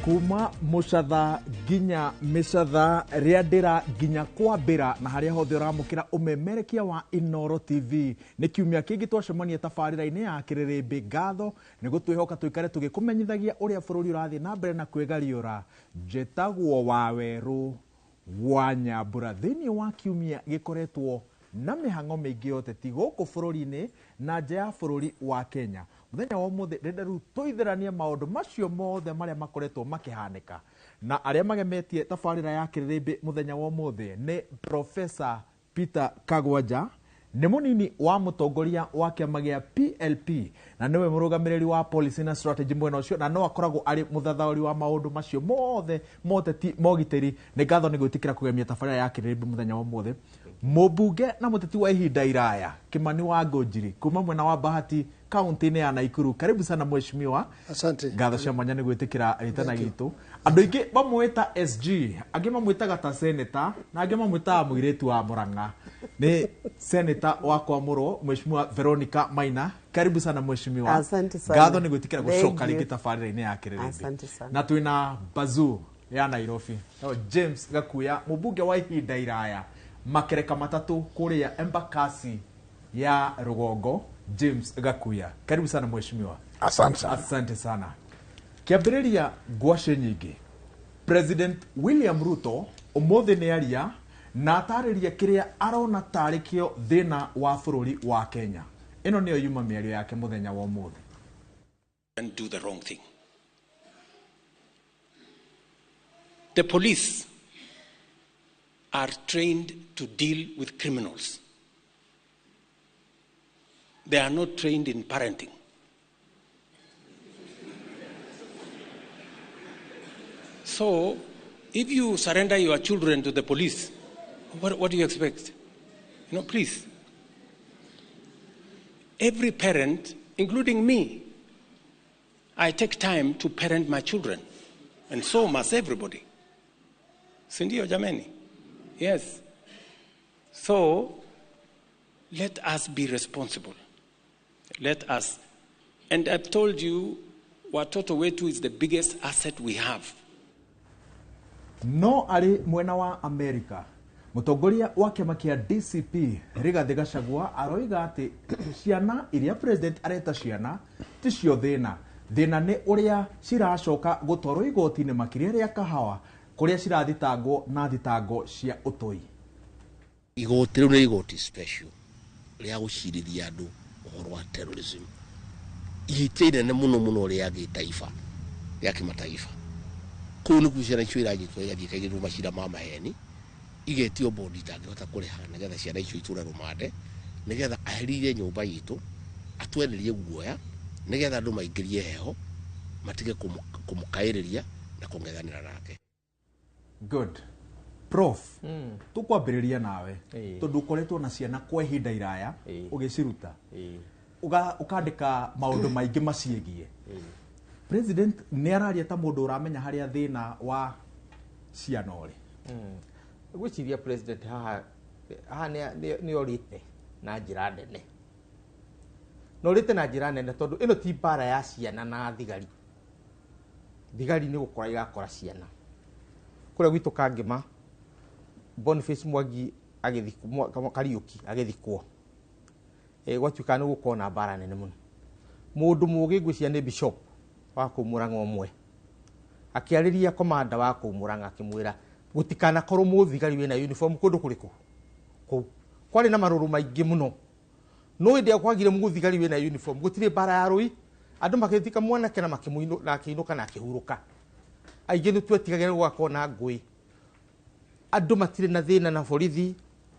Kuma mucatha nginya micatha, rĩandĩra nginya kwambĩra, na harĩa hothe ũramũkĩra ũmemerekia wa Inooro TV. Nĩ kiumia kĩngĩ twacemania tabarĩra-inĩ ya Kĩrĩrĩmbĩ. Ngatho nĩ gũtwĩhoka tũikare tũgĩkũmenyithagia ũrĩa bũrũri ũrathiĩ na mbere na kwĩgariũra. Njĩtagwo Wawerũ wa Nyambura. Thĩinĩ wa kiumia gĩkoretwo na mĩhang'o mĩingĩ ya ũteti gũkũ bũrũri-inĩ na nja ya bũrũri wa Kenya. Mũthenya wa ũmũthĩ ndĩrenda rĩu tũithĩranie maũndũ macio mothe marĩa makoretwo makĩhanĩka, na arĩa magemetie tabarĩra ya Kĩrĩrĩmbĩ mũthenya wa ũmũthĩ nĩ Professor Peter Kagwanja, nĩ mũnini wa mũtongoria wa kĩama gĩa PLP na nĩwe mũrũgamĩrĩri wa policy na strategy mwena ũcio, na no akoragwo arĩ mũthathaũri wa maũndũ macio mothe moteti mogitĩri. Nĩ ngatho nĩ gwĩtĩkĩra kũgemia tabarĩra ya Kĩrĩrĩmbĩ mũthenya wa ũmũthĩ. Mũmbunge na mũteti wa ihinda iraya Kimani wa Ngũnjiri kuma mwena wa Bahati kaunti-inĩ ya Naikuru, karibu sana mheshimiwa. Asante. Ngatho cia mwanya nĩ gwĩtĩkĩra rĩtana gitũ. Andũ aingĩ mamwĩta SG, angĩ mamwĩtaga ta senator, na angĩ mamwĩtaga mũirĩtu wa Murang'a. Nĩ senator wa kwamũrwo Mheshimiwa Veronica Maina, karibu sana mheshimiwa. Asante sana. Ngatho nĩ gwĩtĩkĩra gũcoka Thank you. rĩngĩ tabarĩra-inĩ ya Kĩrĩrĩmbĩ. Asante sana. Na twĩna Bazuu ya Nairobi, no James Gakuya, mũmbunge wa ihinda iraya makereka matatũ kũrĩa Embakasi ya Rũgongo. James Gakuya, karibu sana mheshimiwa. Asante sana. Asante sana. Kĩambĩrĩria ngwacĩ nyingĩ, President William Ruto ũmũthĩ nĩ aria na atarĩria kĩrĩa arona tarĩ kĩo thĩna wa bũrũri wa Kenya. Ĩno nĩyo yuma mĩario yake mũthenya wa ũmũthĩ. And do the wrong thing. The police are trained to deal with criminals. They are not trained in parenting. So, if you surrender your children to the police, what do you expect? You know, please. Every parent, including me, I take time to parent my children, and so must everybody. Sindio jameni? Yes. So, let us be responsible. Let us. And I've told you, watoto wetu is the biggest asset we have. No arĩ mwena wa Amerika, mũtongoria wa kĩama kĩa DCP Rigathĩ Gachagua aroiga atĩ ciana iria president areta ciana ticio thĩna. Thĩna nĩ ũrĩa ciracoka gũtwarwo igoti-inĩ makĩria rĩa kahawa kũrĩa cirathitangwo na thitango cia ũtoi. Igoti rĩu nĩ igoti special rĩa gũcirithia andũ ũhoro wa terrorism. Ihĩtia inene mũno mũno rĩa gĩtaifa, rĩa kĩmataifa. Kũu nĩkuo ciana icio iranyitwo igathiĩ ikaigĩrĩrwo macira ma maheni, igetio bondi itangĩhota kũrĩha nĩgetha ciana icio itũre rũmande, nĩgetha aherithie nyũmba itũ, atwenderie guoya, nĩgetha andũ maingĩrie heho, matige kũmũkaĩrĩria na kũng'ethanĩra nake. Good. Prof, tũkwambĩrĩria nawe tondũ ũkoretwo na ciana kwa ihinda iraya ũgĩciruta, ũkandĩka maũndũ maingĩ maciĩgiĩ. President nĩ araria ta mũndũ ũramenya harĩa thĩna wa ciana ũrĩ. Ngwĩciria president haha nĩ orĩte na njĩra nene. Na orĩte na njĩra nene tondũ ĩno ti mbara ya ciana na thigari. Thigari nĩ gũkora irakora ciana. Kũrĩa gwitũ Kangĩma, Boniface Mwangi agĩthikwo, Kariũki agĩthikwo. Gwatuĩka nĩ gũkorwo na mbara nene mũno. Mũndũ mũũgĩ ngwĩciria nĩ bishop wa kũu Mũrang'a ũmwe. Akĩarĩria commander wa kũu Mũrang'a akĩmwĩra gũtikanakorwo mũthigari wĩna uniform kũndũ kũrĩkũ kũu. Kwarĩ na marũrũ maingĩ mũno. No hĩndĩ ĩrĩa kwagire mũthigari wĩna uniform, gũtirĩ mbara ya rũi, andũ magĩthika mwanake na makĩmũinũ, na akĩinũka na akĩhurũka. Aingĩ nĩ twetigagĩra gũgakorwo na ngũĩ. Andũ matirĩ na thĩna na borithi,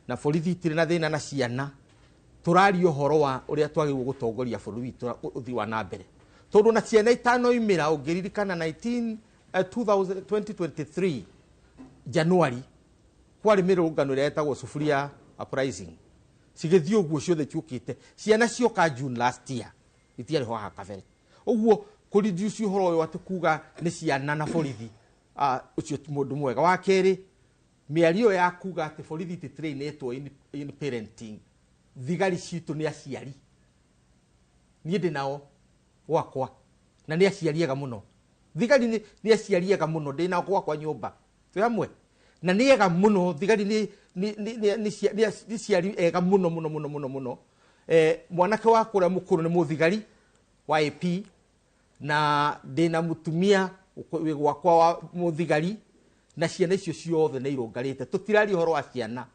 na borithi itirĩ na thĩna na ciana. Tũraria ũhoro wa ũrĩa twagĩrĩirwo gũtongoria bũrũri witũ ũthii wa na mbere. Tondũ na ciana itanoimĩra, ũngĩririkana 2023 January, kwarĩ mĩrũrũngano ĩrĩa yetagwo Sufuria Uprising. Cigĩthiĩ ũguo ciothe ciũkĩte. Ciana cioka June last year, itiarĩ ho haha kabere. Ũguo kũreduce ũhoro ũyũ atĩ kuga nĩ ciana na borithi, ũcio ti mũndũ mwega. Wa kerĩ, mĩario ya kuga atĩ borithi ititrainĩtwo in parenting, thigari citũ nĩ aciari. Niĩ ndĩ nao gwakwa, na nĩ aciari ega mũno. Thigari nĩ aciari ega mũno, ndĩ nao gwakwa nyũmba twĩ hamwe na nĩ ega mũno. Thigari nĩ ciari ega mũno mũno mũno mũno mũno. Mwanake wakwa ũrĩa mũkũrũ nĩ mũthigari wa AP, na ndĩna mũtumia wĩ gwakwa wa mũthigari, na ciana icio ciothe nĩ irũngarĩte. Tũtiraria ũhoro wa ciana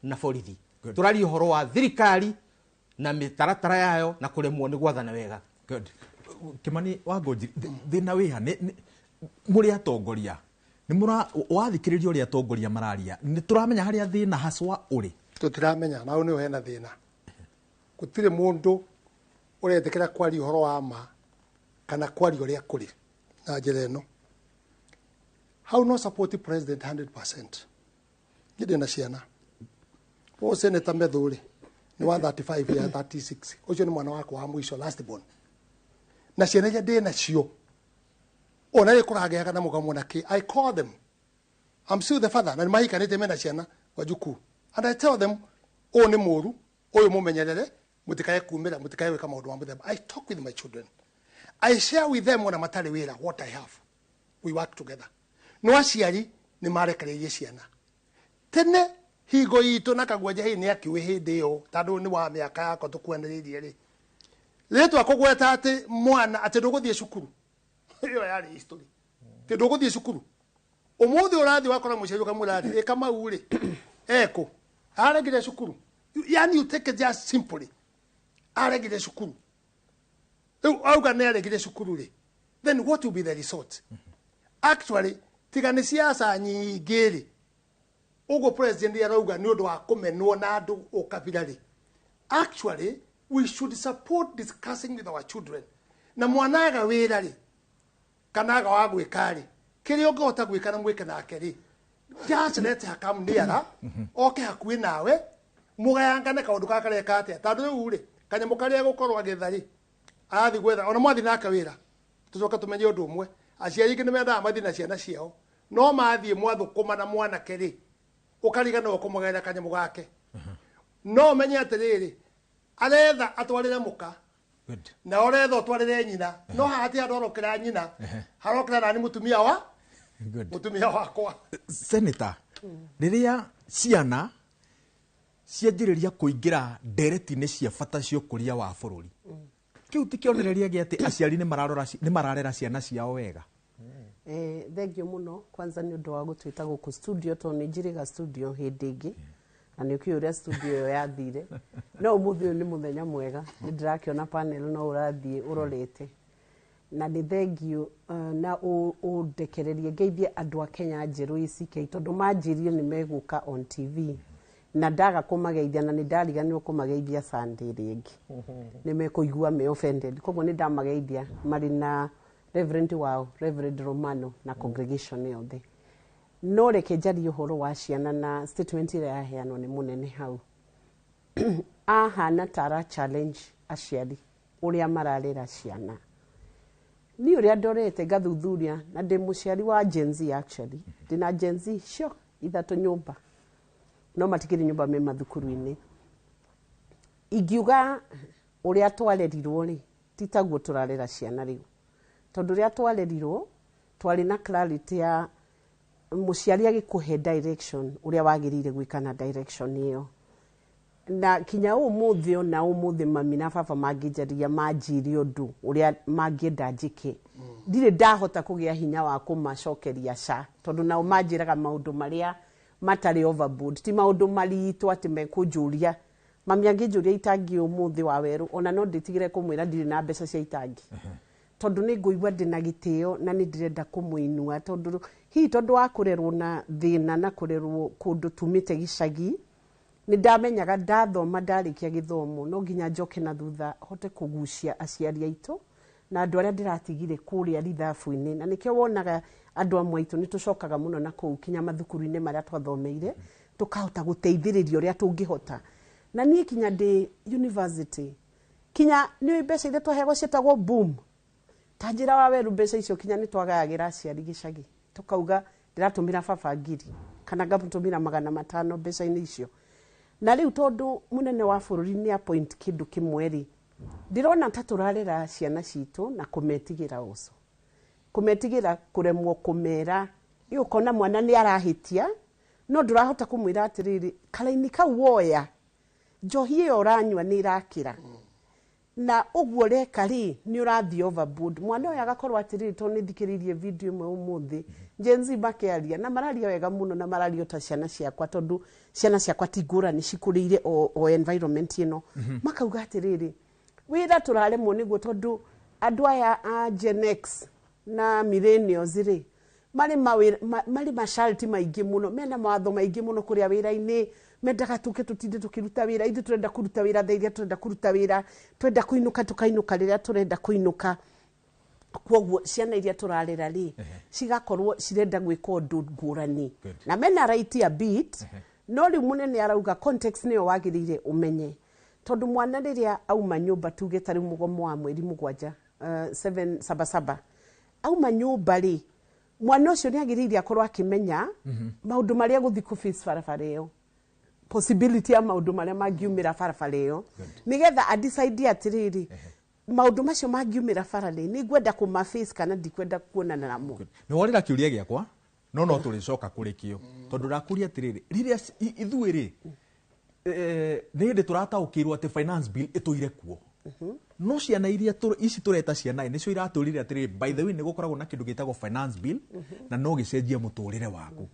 na borithi, tũraria ũhoro wa thirikari na mĩtaratara yayo na kũremwo nĩ gwathana wega. Good. Kimani wa Ngũnjiri, thĩna wĩha mũrĩ atongoria nĩ mũra wathikĩrĩria ũrĩa atongoria mararia, nĩ tũramenya harĩa thĩna haswa ũrĩ? Tũtiramenya, na hau nĩho hena thĩna. Gũtirĩ mũndũ ũretĩkĩra kwaria ũhoro wa ma kana kwaria ũrĩa kũrĩ na njĩra ĩno. Hau no support president 100%. Niĩ ndĩna ciana. Ũyũ Senator Methu rĩ, nĩ wa 35 ya 36. Ũcio nĩ mwana wakwa wa mũico, last born. Na ciana iria ndĩ nacio, ona rĩ kũragĩaga na mũgamo na kĩ, I call them. I'm still the father, na nĩ mahikanĩtie, mena ciana, wajukuu. And I tell them, ũyũ nĩ mũru, ũyũ mũmenyerere, mũtikae kumĩra, mũtikae gwĩka maũndũ ma mũthemba. I talk with my children. I share with them ona matarĩ wĩra what I have. We work together. No aciari nĩ marekereirie ciana. Tene hingo itũ na Kagwanja hĩ nĩ akiũĩ hĩndĩ ĩyo, tondũ nĩ wa mĩaka yakwa tũkuanĩrĩirie rĩ, rĩtwa kũgweta atĩ mwana atĩ ndũgũthiĩ cukuru, ĩyo yarĩ history, atĩ ndũgũthiĩ cukuru. Ũmũthĩ ũrathiĩ wakora mũciari ũkamwĩra atĩ ĩ Kamau rĩ ekũ aregire cukuru, yani you take it just simply, aregire cukuru. Rĩu auga nĩ aregire cukuru rĩ, then what will be the result? Actually, tiga nĩ siasa nyingĩ rĩ, ũguo president arauga nĩ ũndũ wa kũmenwo na andũ ũkabira rĩ, actually we should support discussing with our children. Na mwana aga wĩra rĩ, kana aga wa gwĩka rĩ, kĩrĩa ũngĩhota gwĩka na mwĩke nake rĩ, just let her come nearer, oke hakuhĩ nawe, mũgayangane kaũndũ gaka kareka atĩa, tondũ rĩu rĩ, kanyamũ karĩa gũkorwo agĩetha rĩ, arathiĩ gwetha ona mwathiĩ nake wĩra. Tũcoke tũmenye ũndũ ũmwe, aciari aingĩ nĩ mendaga mathiĩ na ciana ciao, no mathiĩ mwathũkũma na mwanake rĩ, ũkariganĩrwo kũmũgaĩra kanyamũ gake. No ũmenye atĩrĩrĩ, aretha atwarĩre mũka na ũretha ũtwarĩre nyina, no haha ti handũ harokĩra nyina, harokĩra nani, mũtumia wa mũtumia wakwa. Senator, rĩrĩa ciana cianjĩrĩria kũingĩra ndereti-inĩ cia bata cia ũkũria wa bũrũri, kĩu ti kĩonereria gĩa atĩ aciari nĩ mararora nĩ mararera ciana ciao wega? Thank you mũno kwanza nĩ ũndũ wa gũtwĩta gũkũ studio, tondũ nĩ njĩrĩga studio hĩndĩ ĩngĩ na nĩ ũkĩũĩ ũrĩa studio ĩyo yathire. No ũmũthĩ ũyũ nĩ mũthenya mwega, nĩ ndĩrakĩona panel no ũrathiĩ ũrorete na nĩ thank you. Na ũndekererie ngeithie andũ a Kenya njerũ ACK, tondũ manjĩrire nĩ megũka on TV na ndaga kũmageithia, na nĩ ndariganĩrwo kũmageithia Sunday rĩngĩ nĩ mekũigua me offended. Koguo nĩ ndamageithia marĩ na reverend wao, Reverend Romano, na congregation yothe. No reke njarie ũhoro wa ciana na statement ĩrĩa yaheanwo nĩ mũnene hau. Ahana ta ara challenge aciari ũrĩa mararera ciana. Niĩ ũrĩa ndorete ngathuthuria, na ndĩ mũciari wa Gen Z, actually ndĩna Gen Z cio ithatũ nyũmba, no matikĩrĩ nyũmba, me mathukuru-inĩ. Ingiuga ũrĩa twarerirwo rĩ, ti taguo tũrarera ciana rĩu, tondũ ũrĩa twarerirwo twarĩ na clarity ya mũciari agĩkũhe direction ũrĩa wagĩrĩire gwĩka na direction ĩyo. Na kinya ũmũthĩ, ona ũmũthĩ, mami na baba mangĩnjarĩria manjĩre ũndũ ũrĩa mangĩenda njĩke, ndirĩ ndahota kũgĩa hinya wa kũmacokeria ca, tondũ nao manjĩraga maũndũ marĩa matarĩ overboard, ti maũndũ maritũ atĩ mekũnjũria. Mami angĩnjũria itangi ũmũthĩ wa werũ, ona no ndĩtigĩre kũmwĩra ndirĩ na mbeca cia itangi, tondũ nĩ ngũigua ndĩna gĩtĩo na nĩ ndĩrenda kũmũinua, tondũ hihi tondũ wa kũrerwo na thĩna na kũrerwo kũndũ tumĩte gĩcagi, nĩ ndamenyaga ndathoma, ndarĩkia gĩthomo, no nginya njoke na thutha hote kũgucia aciari aitũ na andũ arĩa ndĩratigire kũrĩa rithabu-inĩ. Na nĩkĩo wonaga andũ amwe aitũ nĩ tũcokaga mũno na kũu kinya mathukuru-inĩ marĩa twathomeire, tũkahota gũteithĩrĩria ũrĩa tũngĩhota. Na niĩ kinya ndĩ university, kinya nĩ mbeca iria twaheagwo ciĩtagwo boom, ta njĩra wa weru, mbeca icio kinya nĩ twagayagĩra aciari gĩcagi, tũkauga ndĩratũmĩra baba 1,000 kana ngamũtũmĩra 500 mbeca-inĩ icio. Na rĩu tondũ mũnene wa bũrũri nĩ appoint kĩndũ kĩmwe rĩ, ndĩrona ta tũrarera ciana citũ na kũmetigĩra also. Kũmetigĩra kũremwo kũmera. Ĩ ũkona mwana nĩ arahĩtia no ndũrahota kũmwĩra atĩrĩrĩ, karaini kau woya njohi ĩyo ũranyua nĩ ĩrakĩra na ũguo ũreka rĩ, nĩ ũrathiĩ overboard. Mwana ũyũ agakorwo atĩrĩrĩ, tondũ nĩ thikĩrĩirie video ĩmwe ũmũthĩ Gen Z makĩaria, na mararia wega mũno, na mararia ta ciana ciakwa, tondũ ciana ciakwa ti ngũrani, cikũrĩire o environment ĩno. Makauga atĩrĩrĩ, wĩra tũraremwo nĩguo tondũ andũ aya a Gen X na millennials rĩ, marĩ mawĩra marĩ masharti maingĩ mũno, mena mawatho maingĩ mũno kũrĩa wĩra-inĩ, mendaga tũke tũtinde tũkĩruta wĩra, ithuĩ tũrenda kũruta wĩra thaa iria tũrenda kũruta wĩra, twenda kũinũka tũkainũka rĩrĩa tũrenda kũinũka. Kwoguo ciana iria tũrarera rĩ, cigakorwo cirenda gwĩka ũndũ ngũrani na mena right a bit. No rĩu mũnene arauga context nĩyo wagĩrĩire ũmenye, tondũ mwana rĩrĩa auma nyũmba, tuge ta rĩu mũgomo wa mweri 7, 7 saba saba, auma nyũmba rĩ, mwana ũcio nĩ agĩrĩire akorwo akĩmenya maũndũ marĩa gũthiĩ kũ face barabara ĩyo, possibility ya maũndũ marĩa mangiumĩra barabara ĩyo, nĩgetha adecide atĩrĩrĩ, maũndũ macio mangiumĩra bara rĩ, nĩ ngwenda kũma face kana ndikwenda kuonana namo. Nĩ worĩra kĩũria gĩakwa, no tũrĩcoka kũrĩ kĩo, tondũ ndakũria atĩrĩrĩ, rĩrĩa ithuĩ rĩ, nĩ hĩndĩ tũrataũkĩirwo atĩ finance bill ĩtũire kuo, no ciana iria ici tũreta ciana nĩcio iratũrire atĩrĩrĩ, by the way, nĩ gũkoragwo na kĩndũ gĩtagwo finance bill na no gĩcenjie mũtũrĩre waku.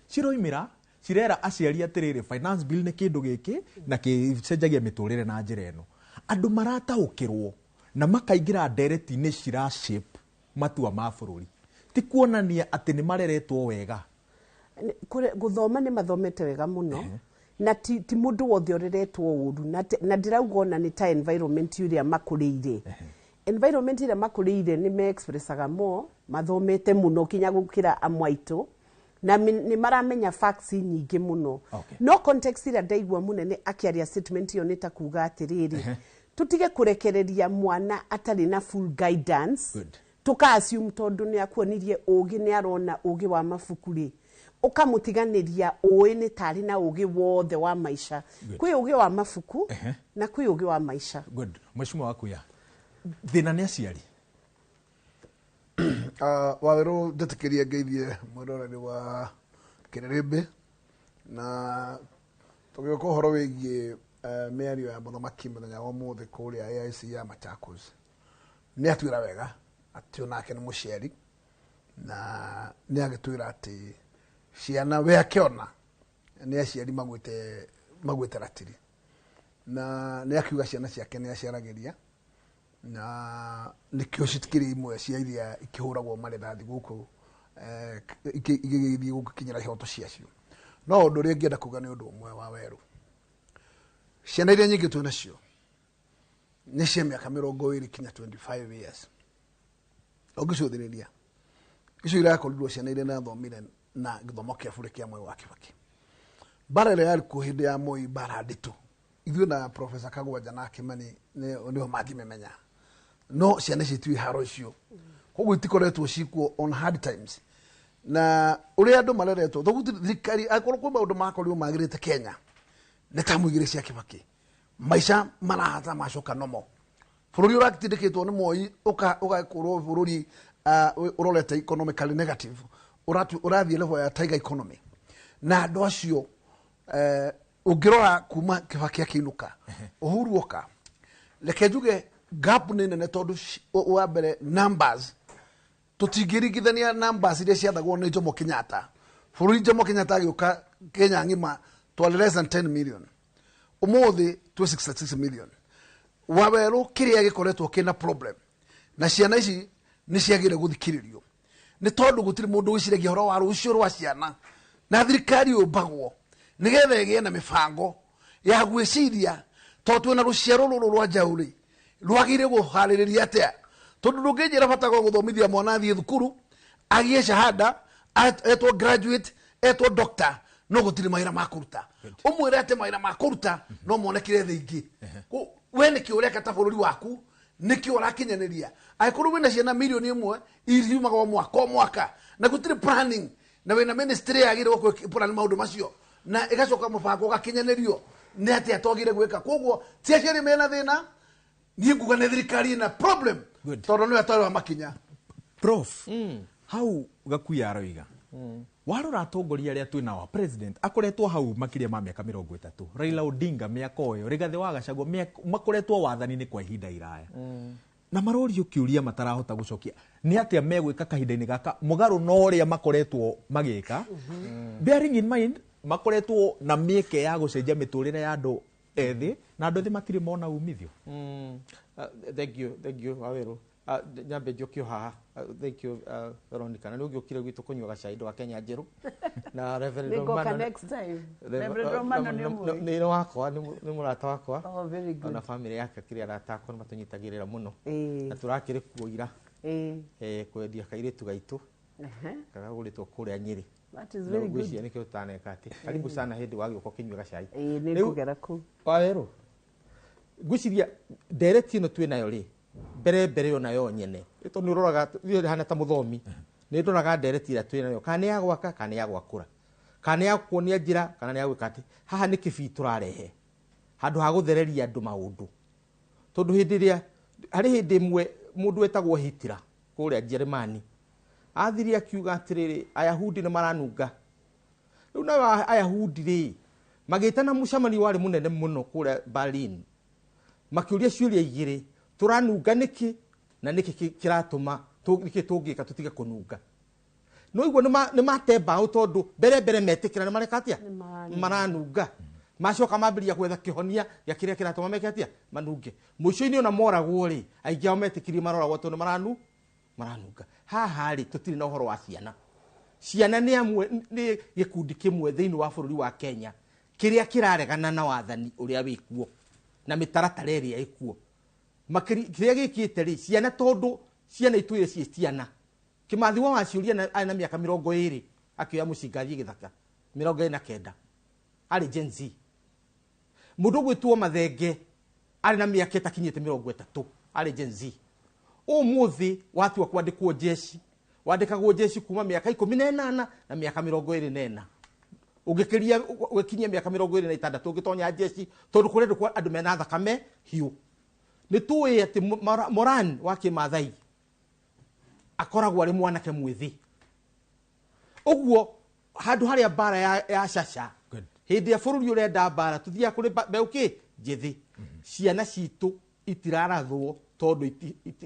Ciroimĩra cirera aciari atĩrĩrĩ, finance bill nĩ kĩndũ gĩkĩ na gĩcenjagia mĩtũrĩre na njĩra ĩno. Andũ marataũkĩrwo na makaingĩra ndereti-inĩ cira shape matua ma bũrũri, ti kuonania atĩ nĩ mareretwo wega. Gũthoma nĩ mathomete wega mũno, na ti mũndũ wothe ũreretwo ũru, na ndĩrauga ona nĩ ta environment ĩrĩa makũrĩire, environment ĩrĩa makũrĩire nĩ me-expressaga more, mathomete mũno kinya gũkĩra amwe aitũ, na nĩ maramenya facts nyingĩ mũno. No context ĩrĩa ndaigua mũnene akĩaria statement ĩyo nĩ ta kuga atĩrĩrĩ, tũtige kũrekereria mwana atarĩ na full guidance. Tũka assume tondũ nĩ akuonirie ũgĩ, nĩ arona ũgĩ wa mabuku rĩ, ũkamũtiganĩria ũĩ nĩ tarĩ na ũgĩ wothe wa maica. Kwĩ ũgĩ wa mabuku na kwĩ ũgĩ wa maica. Good. Mheshimiwa wakuya, thĩna nĩ aciari? Wawerũ, njĩtĩkĩrie ngeithie mwĩroreri wa Kĩrĩrĩmbĩ, na tũgĩũka ũhoro wĩgiĩ mĩario ya mũthamaki mũthenya wa ũmũthĩ kũrĩa AIC ya Machakos, nĩ atwĩra wega atĩ onake nĩ mũciari, na nĩ agĩtwĩra atĩ ciana we akĩona nĩ aciari magwĩte ratiri, na nĩ akiuga ciana ciake nĩ aciaragĩria, na nĩkĩo citikĩrĩ imwe cia iria ikĩhũragwo marĩthathi gũkũ, igĩgĩthiĩ gũkinyĩra ihoto ciacio. No ũndũ ũrĩa ingĩenda kuga nĩ ũndũ ũmwe wa werũ, ciana iria nyingĩ twĩ nacio nĩ cia mĩaka 20 kinya 25 years. Ũngĩcũthĩrĩria icio irakorirwo ciana iria irathomire na gĩthomo kĩa bũrĩ kĩa Mwai wa Kĩbakĩ, mbara ĩrĩa yarĩ kuo hĩndĩ ya Moi, mbara nditũ, ithuĩ na Professor Kagwanja na Kimani nĩo mangĩmĩmenya, no ciana ici itiũĩ haro icio, koguo itikoretwo cikuo on hard times na ũrĩa andũ mareretwo. Thoguo thirikari, akorwo kwĩ maũndũ makorirwo magĩrĩte Kenya nĩ tamu 2 cia Kĩbakĩ, maica marahata macoka nomo. Bũrũri ũratindĩkĩtwo nĩ Moi ũgakorwo bũrũri ũrorete economically negative, ũrathiĩ level ya tiger economy, na andũ acio, ũngĩrora kuma Kĩbakĩ akĩinũka, Uhuru oka, reke njuge gap nĩ nene, tondũ wa mbere numbers, tũtingĩringithania numbers iria ciathagwo nĩ Jomo Kenyatta. Bũrũri Jomo Kenyatta agĩũka, Kenya ng'ima twarĩ less than 10 million, ũmũthĩ twĩ 66 million. Wawerũ, kĩrĩa gĩkoretwo kĩna problem na ciana ici nĩ ciagĩrĩire gũthikĩrĩrio, nĩ tondũ gũtirĩ mũndũ wĩciragia ũhoro wa rũciũ rwa ciana, na thirikari yũmbagwo nĩgetha ĩgĩe na mĩbango ya gwĩciria, tondũ twĩna rũciaro rũrũ rwa njaũ rĩ, rwagĩrĩire kũharĩrĩria atĩa? Tondũ ndũngĩnjĩra bata gwa gũthomithia mwana athiĩ thukuru agĩe shahada, etwo graduate, etwo doctor, no gũtirĩ mawĩra ma kũruta. Ũmwĩre atĩ mawĩra ma kũruta no monekire thĩ ingĩ. We nĩkĩ ũreka ta bũrũri waku? Nĩkĩ ũrakinyanĩria angĩkorwo wĩna ciana 1 million iriumaga o mwaka o mwaka na gũtirĩ planning, na wĩna ministry yagĩrĩirwo plan maũndũ macio na ĩgacoka mũbango ũgakinyanĩrio nĩ atĩa twagĩrĩire gwĩka? Koguo ti aciari mena thĩna, niĩ nguga nĩ thirikari ĩna problem, Good. tondũ nĩwe atwarĩwa makinya. Prof, hau Gakuya aroiga warora atongoria arĩa twĩ nao, president akoretwo hau makĩria ma mĩaka 30, Raila Odinga mĩaka ũyũ, Rigathĩ wa Gachagua makoretwo wathani-inĩ kwa ihinda iraya, na marorio kĩũria matarahota gũcokia nĩ atĩa megwĩka kahinda-inĩ gaka mũgarũ na ũrĩa makoretwo magĩka, bearing in mind makoretwo na mĩeke ya gũcenjia mĩtũrĩre ya andũ ethĩ, na andũ ethĩ matirĩ mona umithio. Thank you, thank you, Waweru. Nyambe njũkio haha. Thank you, Veronica. Na nĩ ũgĩũkire gwitũ kũnyua gacai ndwa Kenya njerũ. Na Reverend Nĩngoka Romano. Next time. Reverend Romano nĩ ũmũĩ? Nĩ wakwa, nĩ mũrata wakwa. Oh, very good. Ona family yake kĩrĩa arata akwa nĩ matũnyitagĩrĩra mũno. Ĩĩ. Na tũrakĩrĩ kuo ira. Ĩĩ. Kwendia kairĩtu gaitũ kagagũrĩtwo kũrĩa Nyĩrĩ. That is very good. Ngwĩciria nĩkĩo tũtaneka atĩ. Karibu sana hĩndĩ wagĩũka ũkĩnyua gacai. Ĩĩ, nĩ Rĩu- ngũgera kũu. Wawerũ, ngwĩciria ndereti ĩno twĩ nayo rĩ, mbere mbere ona yo nyene tondũ nĩ ũroraga, niĩ hana ta mũthomi nĩ ndoraga ndereti ĩrĩa twĩ nayo, kana nĩ ya gwaka kana nĩ ya gwakũra, kana nĩ ya kuonia njĩra kana nĩ ya gwĩka atĩ. Haha nĩ kĩbii tũrarehe handũ ha gũthereria andũ maũndũ, tondũ hĩndĩ ĩrĩa harĩ hĩndĩ ĩmwe mũndũ wetagwo Hitler kũrĩa Njeremani athire akiuga atĩrĩrĩ, Ayahudi nĩ maranunga. Rĩu nayo Ayahudi rĩ magĩtana mũcemanio warĩ mũnene mũno kũrĩa Berlin, makĩũria ciũria igĩrĩ: tũranunga nĩkĩ, na nĩkĩ kĩratũma nĩkĩ tũngĩka tũtige kũnunga? No igua nĩ mate mbaũ, tondũ mbere mbere metĩkĩra nĩ mareka atĩa, maranunga. Macoka mambĩrĩria gwetha kĩhonia gĩa kĩrĩa kĩratũma meke atĩa, manunge. Mũico-inĩ ona moragwo rĩ, aingĩ ao metĩkĩrie maroragwo tondũ maranunga. Haha rĩ, tũtirĩ na ũhoro wa ciana. Ciana nĩ amwe, nĩ gĩkundi kĩmwe thĩinĩ wa bũrũri wa Kenya kĩrĩa kĩraregana na wathani ũrĩa wĩkuo na mĩtaratara ĩrĩa ĩkuo. Kĩrĩa gĩkĩte rĩ, ciana, tondũ ciana itũire ciĩ ciana. Kĩmathi wa Waciũria arĩ na mĩaka 20 akĩoya mũcinga athiĩ gĩthaka, 29, arĩ Gen Z. Mũndũ ũgwĩtwo Mathenge arĩ na mĩaka ĩtakinyĩte 30, arĩ Gen Z. Ũmũthĩ watua kwandĩkwo jeshi, wandĩkagwo jeshi kuma mĩaka 18 na mĩaka 24. Ũngĩkĩria ũgĩkinyia mĩaka 26 ũngĩtonya jeshi, tondũ kũrendwo andũ mena thakame hiũ. Nĩ tũĩ atĩ Moran wa Kĩmathai akoragwo arĩ mwanake mwĩthĩ. Ũguo handũ harĩa mbara ya caca, hĩndĩ ya bũrũri ũrenda mbara, tũthiaga kũrĩ mbeũ kĩ njĩthĩ. Ciana citũ itirarathwo tondũ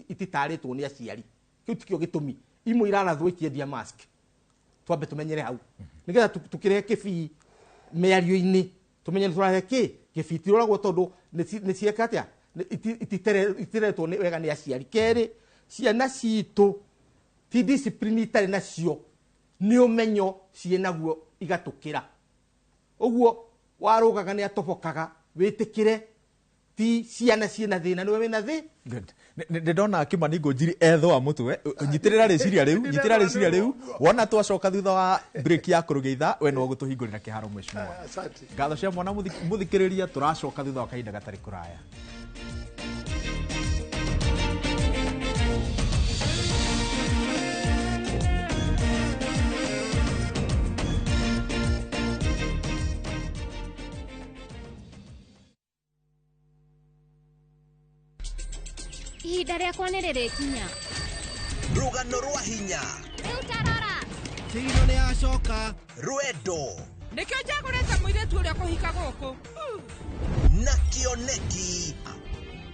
ititarĩtwo nĩ aciari. Kĩu tikĩo gĩtũmi. Imwe irarathwo ikĩendia mask. Twambe tũmenyere hau nĩgetha tũkĩrehe kĩbii mĩario-inĩ, tũmenye nĩ tũrarehe kĩ kĩbii. Tiroragwo tondũ nĩ cieka atĩa, itireretwo nĩ wega nĩ aciari. Kerĩ, ciana citũ ti discipline itarĩ nacio, nĩ ũmenyo ciĩ naguo igatũkĩra. Ũguo warũgaga nĩ atobokaga, wĩtĩkĩre ti ciana ciĩna thĩna, nĩwe wĩna thĩ. Good. Nĩ ndona Kimani Ngũnjiri ethũa mũtwe. Nyitĩrĩra rĩciria rĩu, nyitĩrĩra rĩciria rĩu. Wona twacoka thutha wa break ya kũrũgĩitha, we no gũtũhingũrĩra kĩharo, mheshimiwa. Asante. Ngatho cia mwana mũthikĩrĩria, tũracoka thutha wa kahinda gatarĩ kũraya. Ihinda rĩakwa nĩ rĩrĩkinya. Rũgano rwa hinya. Rĩu tarora. Kĩino nĩ yacoka rwendo. Nĩkĩo njagũrĩte mũirĩtu ũrĩa kũhika gũkũ. Na kĩoneki.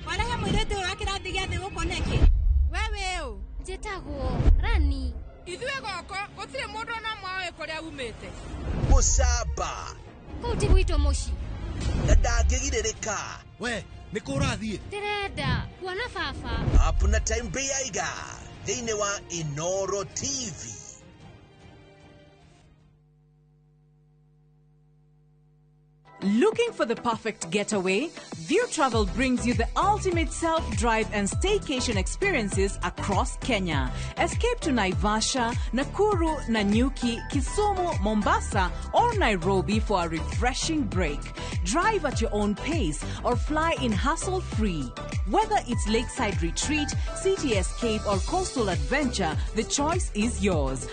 Warehe mũirĩtu ũyũ wa kĩrathi gĩa thĩ gũkũ nĩkĩ? We wĩ ũ? Njĩtagwo Rani. Ithuĩ gũkũ gũtirĩ mũndũ ona ũmwe ũĩ kũrĩa umĩte. Mũcamba. Kũu ti gwitũ mũciĩ. Na ndangĩgirĩrĩka. We nĩ kũ ũrathiĩ? Ndĩrenda kuona baba. Up na time Bĩaiga thĩinĩ wa Inoro TV. Looking for the perfect getaway? View Travel brings you the ultimate self-drive and staycation experiences across Kenya. Escape to Naivasha, Nakuru, Nanyuki, Kisumu, Mombasa, or Nairobi for a refreshing break. Drive at your own pace or fly in hassle-free. Whether it's lakeside retreat, city escape, or coastal adventure, the choice is yours.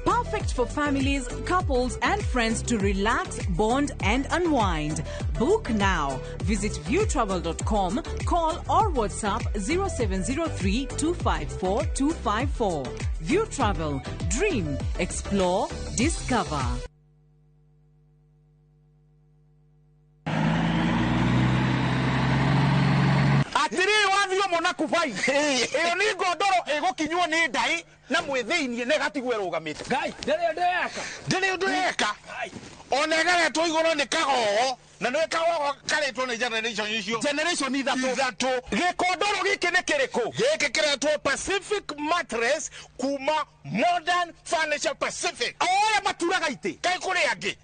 Perfect Perfect for families, couples, and friends to relax, bond, and unwind. Book now. Visit viewtravel.com, call or WhatsApp 0703 254 254. View Travel. Dream, explore, discover. Atiriri wathio mona kubai iyo ni ngondoro igukinywo ni ndai na mwithiinie na igatigwo irugamite. Ngai ndiri ndeka, ndiri ndeka ona ĩgaretwo igũrũ nĩ kagogo na nĩ kagogo karetwo nĩ generation icio, generation ithatũ. Gĩkondoro gĩkĩ nĩ kĩrĩkũ? Gĩkĩ kĩretwo Pacific Mattress kuma Modern Furniture Pacific. O arĩa maturaga itĩ kaĩ kũrĩ angĩ,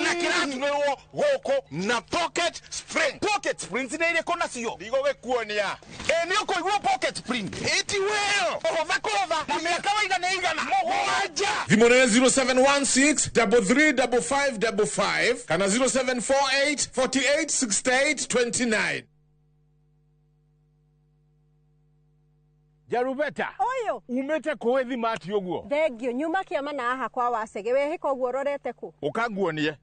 na kĩraturĩrwo gũkũ na pocket spring. Pocket springs nĩ irĩkũ nacio? Ndigũgĩkuonia. Ĩ nĩ ũkũigua pocket spring ĩti wĩyo kũhũtha kũhũtha na mĩaka waiga nĩ igana mũgwanja. Thimũ nĩ 0716 3355 55 kana 0748 48 68 29. Jarubeta Ũyũ umĩte kũĩ thimati ũguo? Thengio, nyuma kĩama na haha kwa Wacege. Wehĩka ũguo ũrorete kũ? Ũkanguonie.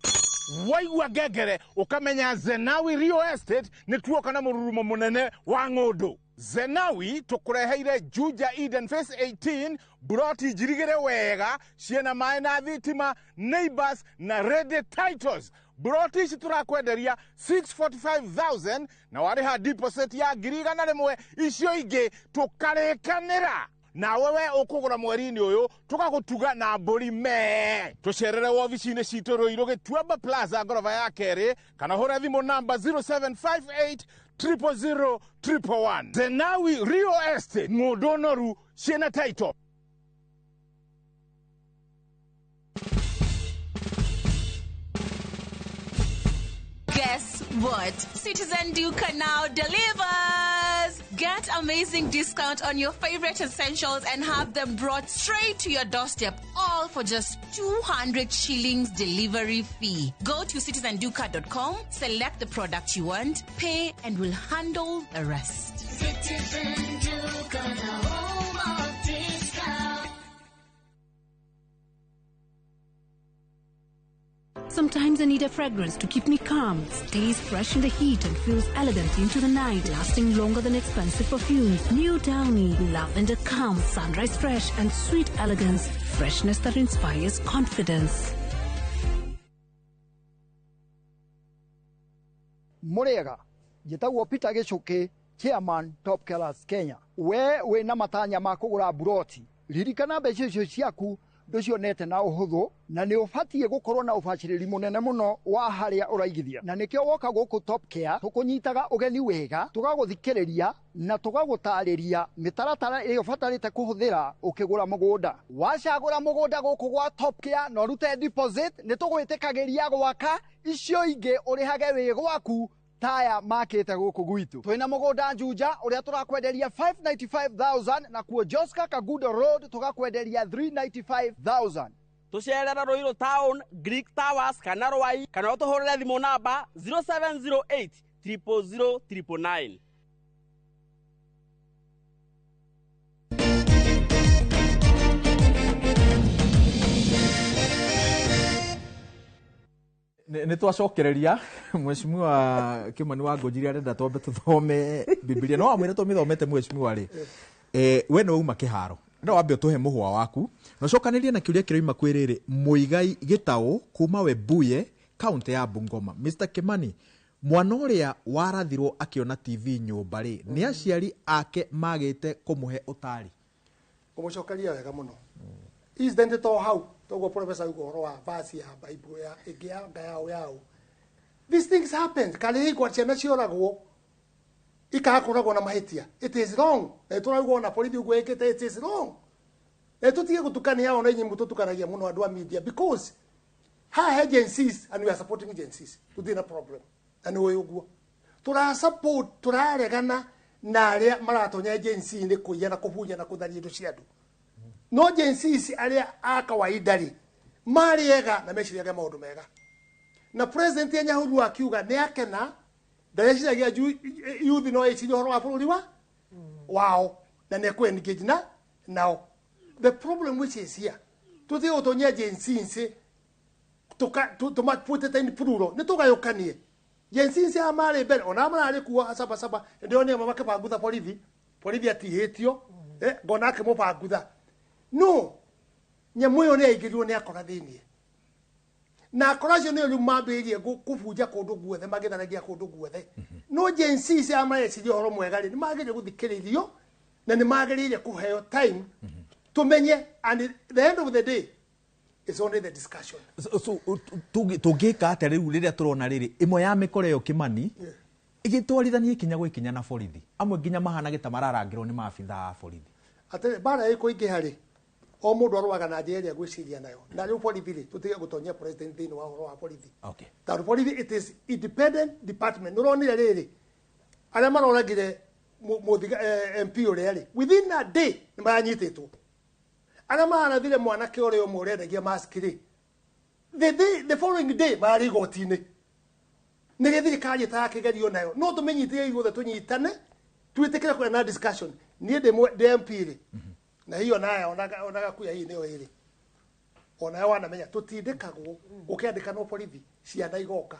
Waigua ngengere ũkamenya Zenawi Real Estate nĩ tuoka na mũrurumo mũnene wa ng'ũndũ. Zenawi tũkũreheire Juja Eden Phase 18, buroti njirigĩre wega ciĩna maĩ na thitima, neighbors na ready titles. Buroti ici tũrakwenderia 645,000 na warĩha deposit ya 100,000, icio ingĩ tũkarĩkanĩra. Nawe we ũkũgũra mweri-inĩ ũyũ tũgagũtuga na mbũri mee. Tũcerere wobici-inĩ citũ Ruiru Gĩtuamba Plaza ngoroba ya kerĩ, kana hũra thimũ namba 0758 000 111. Zenawi Real Estate, ng'ũndũ noru ciĩna title. Guess what? Citizen Duka now delivers! Get amazing discount on your favorite essentials and have them brought straight to your doorstep, all for just 200 shillings delivery fee. Go to citizenduka.com, select the product you want, pay, and we'll handle the rest. Citizen Duka, the home of discount. Sometimes I need a fragrance to keep me calm, stays fresh in the heat and feels elegant into the night, lasting longer than expensive perfumes. New Downy, lavender calm, sunrise fresh and sweet elegance, freshness that inspires confidence. Murega, njĩtagwo Peter Gĩchũkĩ, chairman Top Killers Kenya. We wĩna matanya ma kũgũra buroti, ririkana mbeca icio ciaku ndũcionete na ũhũthũ, na nĩ ũbatiĩ gũkorwo na ũbacĩrĩri mũnene mũno wa harĩa ũraigithia, na nĩkĩo woka gũkũ Top Care tũkũnyitaga ũgeni wega, tũgagũthikĩrĩria na tũgagũtarĩria mĩtaratara ĩrĩa ũbatarĩte kũhũthĩra ũkĩgũra mũgũnda. Wacagũra mũgũnda gũkũ gwa Top Care na ũrute deposit, nĩ tũgwĩtĩkagĩria gwaka icio ingĩ ũrĩhage wĩ gwaku taya makĩte gũkũ gwitũ. Twĩna mũgũnda Juja ũrĩa tũrakwenderia 595,000, na kuo Joska Kagudo Road tũgakwenderia 395,000. Tũcerere Ruiru Town, Greek Towers kana Rwai, kana ũtũhũrĩre thimũ namba 0708 000 999. Nä twacokereria mheshimiwa Kimani wa Ngũnjiri arenda twambe tũthome Bibilia, no amwĩre tũmĩthomete mheshimiwa rĩ, we nĩ wauma kĩharo, no wambe ũtũhe mũhwa waku na ũcokanĩrie na kĩũria kĩroima kwĩ rĩrĩ Mũigai Gĩtaũ kuma Webuye kaunti ya Bungoma. Mr Kimani, mwana ũrĩa warathirwo akĩona TV nyũmba rĩ, nĩ aciari ake magĩte kũmũhe ũtari? Kũmũcokeria wega mũno. Incident to hau toguo professor yugo ũhoro wa verse ya Bible ya ĩngĩ ya nga yao yao. These things happen. Karĩ kwa ciana cioragwo ikakoragwo na mahĩtia. It is wrong. Na tũraigua na borithi ũguo ĩkĩte, it is wrong. Na tũtige gũtukania ona inyuĩ mũtũtukanagia mũno andũ a media, because haha agencies and we are supporting agencies. Tũtirĩ na problem. Na nĩ ũĩ ũguo. Tũra support, tũraregana na arĩa maratonya agency-inĩ kũiya na kũbunya na kũtharia indo cia andũ. No agencies arĩa a kawaida rĩ marĩ ega na meciriaga maũndũ mega. Na president ya Nyahururu akiuga nĩ akena, ndeciragia youth no ĩcirie ũhoro wa bũrũri wa wao na nĩ ekũ engage na nao. The problem which is here, Tũtige gũtonyia Gen Z nĩ tũmaputĩte in plural nĩ tũgayũkanie. Gen Z nĩ aya marĩ mbere ona mararĩ kuo saba saba, ndĩronire amwe makĩbangutha borithi, borithi atihĩtio, ngona akĩmũbangutha. No nyamũ ĩyo nĩ yaingĩrirwo nĩ akora thĩiniĩ, na akora acio nĩo rĩu mambĩrĩirie kũbunja kũndũ guothe, magĩtharagia kũndũ guothe. No Gen Z cia mareciria ũhoro mwega rĩ, nĩ magĩrĩire gũthikĩrĩrio na nĩ magĩrĩire kũheo time tũmenye, and at the end of the day it's only the discussion. So tũngĩka atĩa rĩu rĩrĩa tũrona rĩrĩ ĩmwe ya mĩkora ĩyo Kĩmani ĩgĩtwarithania ikinya gwĩ ikinya na borithi amwe nginya mahana gĩta mararangĩrwo nĩ maabitha a borithi? Atĩrĩ, mbara ĩkũingĩha rĩ, o mũndũ arũaga na njĩra ĩrĩa gwĩciria nayo. Na rĩu borithi rĩ, tũtige gũtonyia president thĩinĩ wa ũhoro wa borithi, tondũ borithi, it is independent department. Nĩ ũronire rĩrĩ arĩa maroragire MP ũrĩa rĩ, within a day nĩ maranyitĩtwo. Arĩa marathire mwanake ũrĩa ũmwe ũrendagia mask rĩ, the following day mararĩ igoti-inĩ. Nĩ thirikari ĩtarakĩgerio nayo, no tũmĩnyitire ithuothe, tũnyitane, twĩtĩkĩre kũgĩa na discussion. Niĩ ndĩ MP rĩ, na hiyo nayo onaga kuya hii nĩyo ĩrĩ onayo wanamenya tũtindĩkagwo gũkĩandĩkanwo borithi, ciana igoka,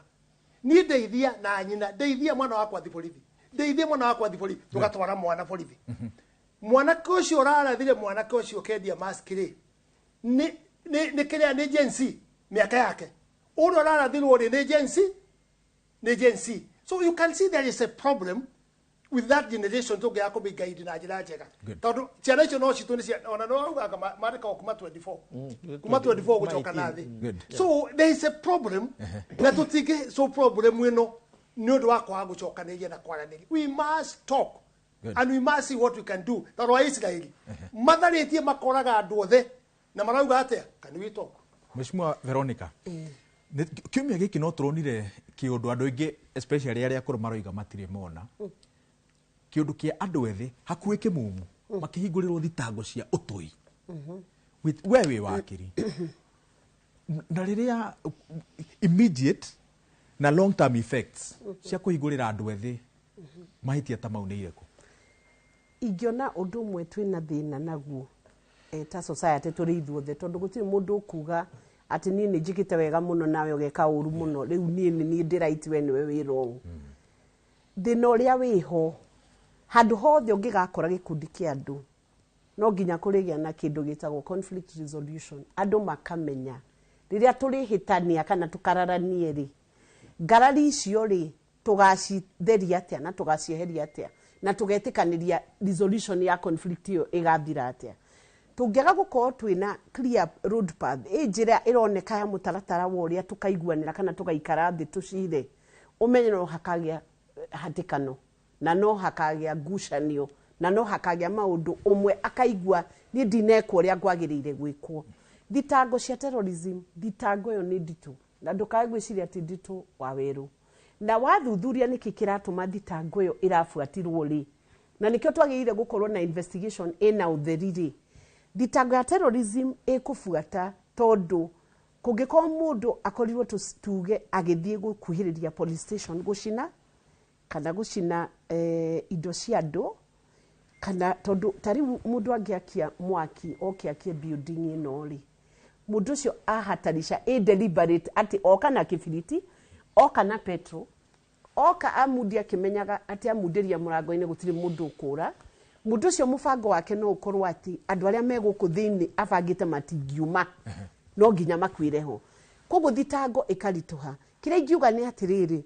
niĩ ndeithia na nyina, ndeithia mwana wakwa thi borithi, ndeithia mwana wakwa thi borithi, tũgatwara mwana borithi. Mwanake ũcio ũrarathire mwanake ũcio ũkendia mask rĩ, nĩ kĩrĩa nĩ Gen Z mĩaka yake. Ũrĩa ũrarathirwo rĩ, nĩ Gen Z, nĩ Gen Z. So you can see there is a problem with that generation. Tũngĩaga kũmĩguide na njĩra njega, tondũ ciana icio no citũ nĩ ona no augaga mandĩkagwo kuma 24, kuma 24 gũcoka na thĩ. So there is a problem na tũtingĩ so problem ĩno nĩ ũndũ wa kwaga gũcokanĩria na kwaranĩria. We must talk and we must see what we can do. Tondũ wa Isiraeli matharĩtie makoraga andũ othe na marauga atĩa? Can we talk? Mheshimiwa Veronica, kiumia gĩkĩ no tũronire kĩũndũ andũ aingĩ, especially arĩa akũrũ, maroiga matirĩ mona kĩũndũ kĩa andũ ethĩ hakuhĩ kĩmumu makĩhingũrĩrwo thitango cia ũtoi. We wĩ wakiri, na rĩrĩa immediate na long term effects cia kũhingũrĩra andũ ethĩ mahĩtia ta mau nĩ irĩkũ? Ingĩona ũndũ ũmwe twĩna thĩna naguo ta society tũrĩ ithuothe, tondũ gũtirĩ mũndũ ũkuga atĩ niĩ nĩ njĩkĩte wega mũno nawe ũgeka ũru mũno, rĩu niĩ nĩ niĩ ndĩ right, we nĩwe wĩ wrong. Thĩna ũrĩa wĩho, handũ hothe ũngĩgakora gĩkundi kĩa andũ, no nginya kũrĩgĩa na kĩndũ gĩtagwo conflict resolution. Andũ makamenya rĩrĩa tũrĩhĩtania kana tũkararanie rĩ, ngarari icio rĩ, tũgacitheria atĩa na tũgacieheria atĩa na tũgetĩkanĩria resolution ya conflict ĩyo ĩgathira atĩa. Tũngĩaga gũkorwo twĩna clear road path, ĩ njĩra ĩroneka ya mũtaratara wa ũrĩa tũkaiguanĩra kana tũgaikara thĩ tũcire, ũmenye no hakagĩa hatĩkano na no hakagĩa ngucanio na no hakagĩa maũndũ ũmwe akaigua niĩ ndinekwo ũrĩa ngwagĩrĩire gwĩkwo. Thitango cia terrorism, thitango ĩyo nĩ nditũ na ndũkae gwĩciria atĩ nditũ wa werũ. Na wathuthuria nĩkĩ kĩratũma thitango ĩyo ĩrabuatirwo rĩ, na nĩkĩo twagĩrĩire gũkorwo na investigation ĩna ũtheri rĩ, thitango ya terrorism ĩkũbuata tondũ kũngĩkorwo mũndũ akorirwo tuge agĩthiĩ gũkuhĩrĩria police station gũcina kana gũcina indo cia andũ, kana tondũ ta rĩu mũndũ angĩakia mwaki oke akie building ĩno rĩ, mũndũ ũcio ahatarisha ĩ deliberate atĩ oka na kĩbiriti, oka na petrol, oka amundia akĩmenyaga atĩ amundĩria mũrango-inĩ gũtirĩ mũndũ ũkũra. Mũndũ ũcio mũbango wake no ũkorwo atĩ andũ arĩa me gũkũ thĩinĩ abangĩte matingiuma, no nginya makuĩre ho. Koguo thitango ĩkaritũha. Kĩrĩa ingiuga nĩ atĩrĩrĩ,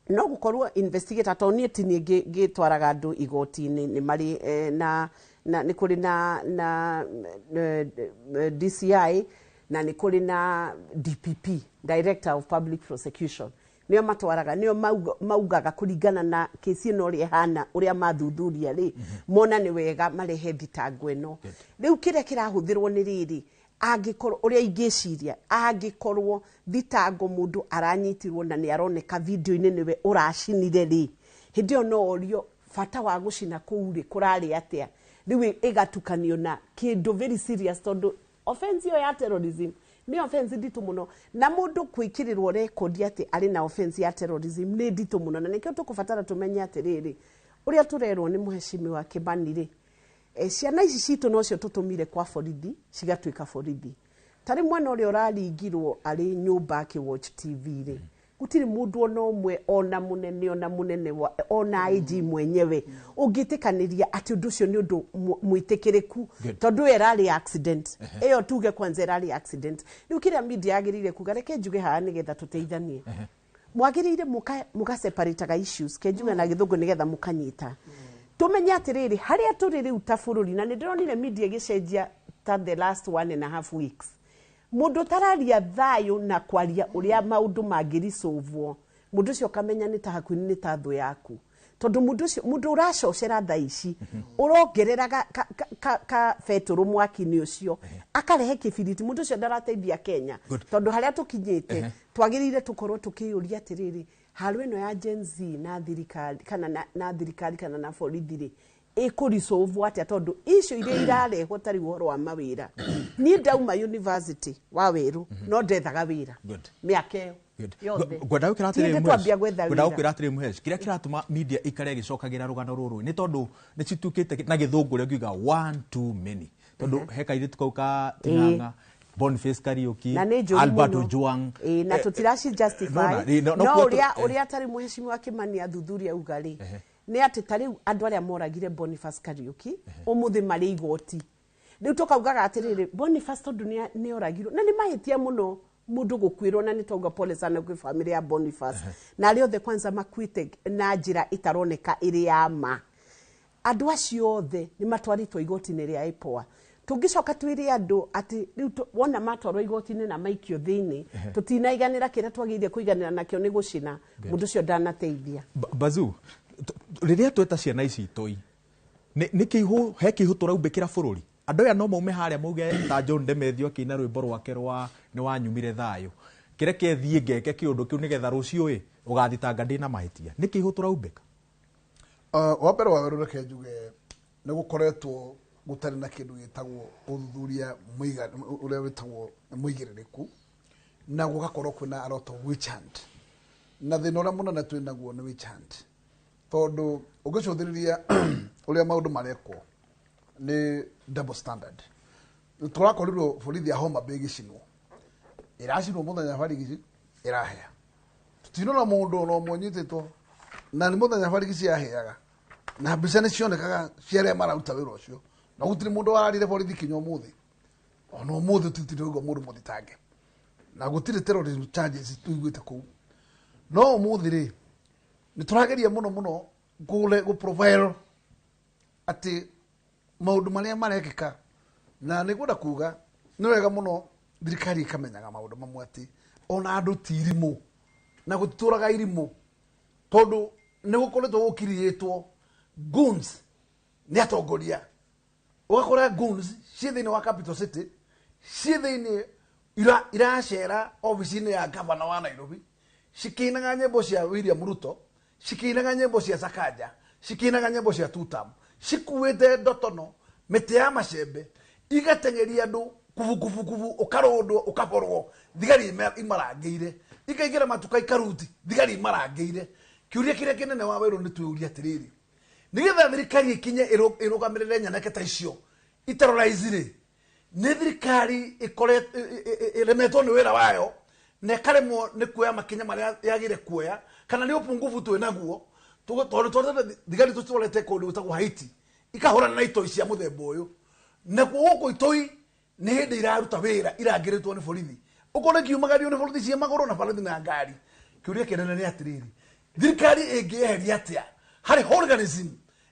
no gũkorwo investigator, tondũ niĩ ti niĩ ngĩtwaraga andũ igoti-inĩ, nĩ marĩ na nĩ kũrĩ na DCI na nĩ kũrĩ na DPP, Director of Public Prosecution, nĩo matwaraga, nĩo maugaga kũringana na kesi ĩno ũrĩa ĩhana, ũrĩa mathuthuria rĩ, mona nĩ wega marehe thitango ĩno. Rĩu kĩrĩa kĩrahũthĩrwo nĩ rĩrĩ, angĩkorwo ũrĩa ingĩciria, angĩkorwo thitango mũndũ aranyitirwo na nĩ aroneka video-inĩ nĩwe ũracinire rĩ, hĩndĩ ĩyo no orio bata wa gũcina kũu rĩ kũrarĩ atĩa. Rĩu ĩgatukanio na kĩndũ very serious, tondũ offense ĩyo ya terrorism nĩ offense nditũ mũno, na mũndũ gwĩkĩrĩrwo rekondi atĩ arĩ na offense ya terrorism nĩ nditũ mũno. Na nĩkĩo tũkũbatara tũmenye atĩrĩrĩ, ũrĩa tũrerwo nĩ mũhecimiwa Kĩmani rĩ, ciana ici citũ nocio tũtũmire kwa borithi cigatuĩka borithi. Tarĩ mwana ũrĩa ũraringirwo arĩ nyũmba akĩwatch TV rĩ, gũtirĩ mũndũ ona ũmwe, ona mũnene, ona mũnene ona IG mwenyewe ũngĩtĩkanĩria atĩ ũndũ ũcio nĩ ũndũ mwĩtĩkĩrĩku. Good. Tondũ ĩyo ĩrarĩ accident. Ĩyo tuge kwanza ĩrarĩ accident. Rĩu kĩrĩa media yagĩrĩire kuga, reke njuge haha nĩgetha tũteithanie, mwagĩrĩire mũgaseparataga issues, ke njuge na gĩthũngũ nĩgetha mũkanyita, tumenye atĩrĩrĩ, harĩa tũrĩ rĩu ta bũrũri. Na nĩ ndĩronire media ĩgĩcenjia ta the last 1.5 weeks. Mũndũ ũtararia thayũ na kwaria ũrĩa maũndũ mangĩricũvwo, mũndũ ũcio ũkamenya nĩ ta hakuhĩ nĩ ta thũ yaku, tondũ mũndũ ũcio, mũndũ ũracocera thaa ici, ũrongerera ka betũrũ mwaki-inĩ ũcio, akarehe kĩbiriti, mũndũ ũcio ndarateithia Kenya. Good. Tondũ harĩa tũkinyĩte, twagĩrĩire tũkorwo tũkĩyũria atĩrĩrĩ, haro ĩno ya Gen Z na thirikari kana na thirikari kana na borithi rĩ, ĩkũrisolvwo atĩa? Tondũ icio iria irarehwo, tarĩu ũhoro wa mawĩra, niĩ ndauma university wa werũ no ndethaga wĩra Good. mĩaka ĩyo Good. yothe. Ngwenda gwĩkĩra Ti atĩrĩrĩ hĩndĩ Mũhesh. twambia gwetha Ngwenda wĩra. gũkwĩra atĩrĩrĩ Mũhesh, kĩrĩa kĩratũma media ikare ĩgĩcokagĩra rũgano rũrũ nĩ tondũ nĩ cituĩkĩte na gĩthũngũ ũrĩa ngiuga one too many, tondũ he kairĩtu kau ka Ting'ang'a, Boniface Kariuki, Na nĩ njũru Albert mũno. Ojwang. Ĩĩ, na tũtiraci justify. Nona, ĩ, no no kuo ũrĩa ũrĩa tarĩ mũhecimiwa Kĩmani athuthuria auga rĩ, nĩ atĩ ta rĩu andũ arĩa moragire Boniface Kariuki ũmũthĩ marĩ igoti. Rĩu tũkaugaga atĩrĩrĩ, Boniface tondũ nĩ oragirwo na nĩ mahĩtia mũno mũndũ gũkuĩrwo, na nĩ twauga pole sana kwĩ family ya Boniface na arĩa othe kwanza makuĩte na njĩra ĩtaroneka ĩrĩ ya ma. Andũ acio othe nĩ matwarĩtwo igoti-inĩ rĩa IPOA. Tũngĩcoka twĩre andũ atĩ rĩu wona matwarwo igoti-inĩ na maikio thĩinĩ, tũtinaiganĩra kĩrĩa twagĩrĩire kũiganĩra nakĩo nĩ gũcina mũndũ ũcio ndanateithia. Bazu, rĩrĩa tweta ciana ici itoi, nĩ kĩihũ, he kĩihũ tũraumbĩkĩra bũrũri. Andũ aya no maume harĩa mauge ta John Demethio akĩina rwĩmbo rwake rwa nĩ wanyumire thayũ, kĩreke thiĩ ngeke kĩũndũ kĩu nĩgetha rũciũ ĩ ũgathitanga ndĩna mahĩtia. Nĩ kĩihũ tũraumbĩka? Wa mbere wa werũ, reke njuge nĩ gũkoretwo gũtarĩ na kĩndũ gĩtagwo ũthuthuria ũrĩa wĩtagwo mũigĩrĩrĩku, na gũgakorwo kwĩna a lot of witch hunt, na thĩna ũrĩa mũnene twĩ naguo nĩ witch hunt, tondũ ũngĩcũthĩrĩria ũrĩa maũndũ marekwo nĩ double standard. Tũrakorirwo borithi ya Homa Bay ĩgĩcinwo, ĩracinwo mũthenya barigici ĩrahĩa, tũtinona mũndũ ona ũmwe ũnyitĩtwo, na nĩ mũthenya barigici yahĩaga, na mbica nĩ cionekaga cia arĩa mararuta wĩra ũcio, na gũtirĩ mũndũ wararire borithi kinya ũmũthĩ. Ona ũmũthĩ tũtirĩ ũigua mũndũ mũthitange, na gũtirĩ terrorism charges tũiguĩte kũu. No ũmũthĩ rĩ, nĩ tũrageria mũno mũno gũ profile atĩ maũndũ marĩa marekĩka, na nĩ ngwenda kuga nĩ wega mũno thirikari ĩkamenyaga maũndũ mamwe, atĩ ona andũ ti irimũ na gũtitũraga irimũ, tondũ nĩ gũkoretwo gũkiriĩtwo goons nĩ atongoria. Ũgakora goons ciĩ thĩinĩ wa capital city, ciĩ thĩinĩ iracera obici-inĩ ya gavana wa Nairobi, cikĩinaga nyĩmbo cia William Ruto, cikĩinaga nyĩmbo cia Sakaja, cikĩinaga nyĩmbo cia tutam, cikuĩte ndotono, mĩtĩ ya macembe, igateng'eria andũ kubu kubu kubu, ũkarũndwo, ũkaborwo, thigari imarangĩire, ikaingĩra matuka ikaruti, thigari imarangĩire. Kĩũria kĩrĩa kĩnene wa werũ nĩ twĩũria atĩrĩrĩ, nĩgetha thirikari ĩkinye ĩrũgamĩrĩre nyanake ta icio iterrorize rĩ, nĩ thirikari ĩremetwo nĩ wĩra wayo na ĩkaremwo nĩ kuoya makinya marĩa yagĩrĩire kuoya, kana nĩ ũpungufu twĩ naguo? Tondũ twarete thigari, tũcitwarĩte kũndũ gwĩtagwo Haiti, ikahũrana na itoi cia mũthemba ũyũ. Nakuo gũkũ itoi nĩ hĩndĩ iraruta wĩra, irangĩrĩtwo nĩ borithi, ũkona ikiumagario nĩ borithi cia magũrũ na borithi na ngari. Kĩũria kĩnene nĩ atĩrĩrĩ, thirikari ĩngĩeheria atĩa harĩ hooliganism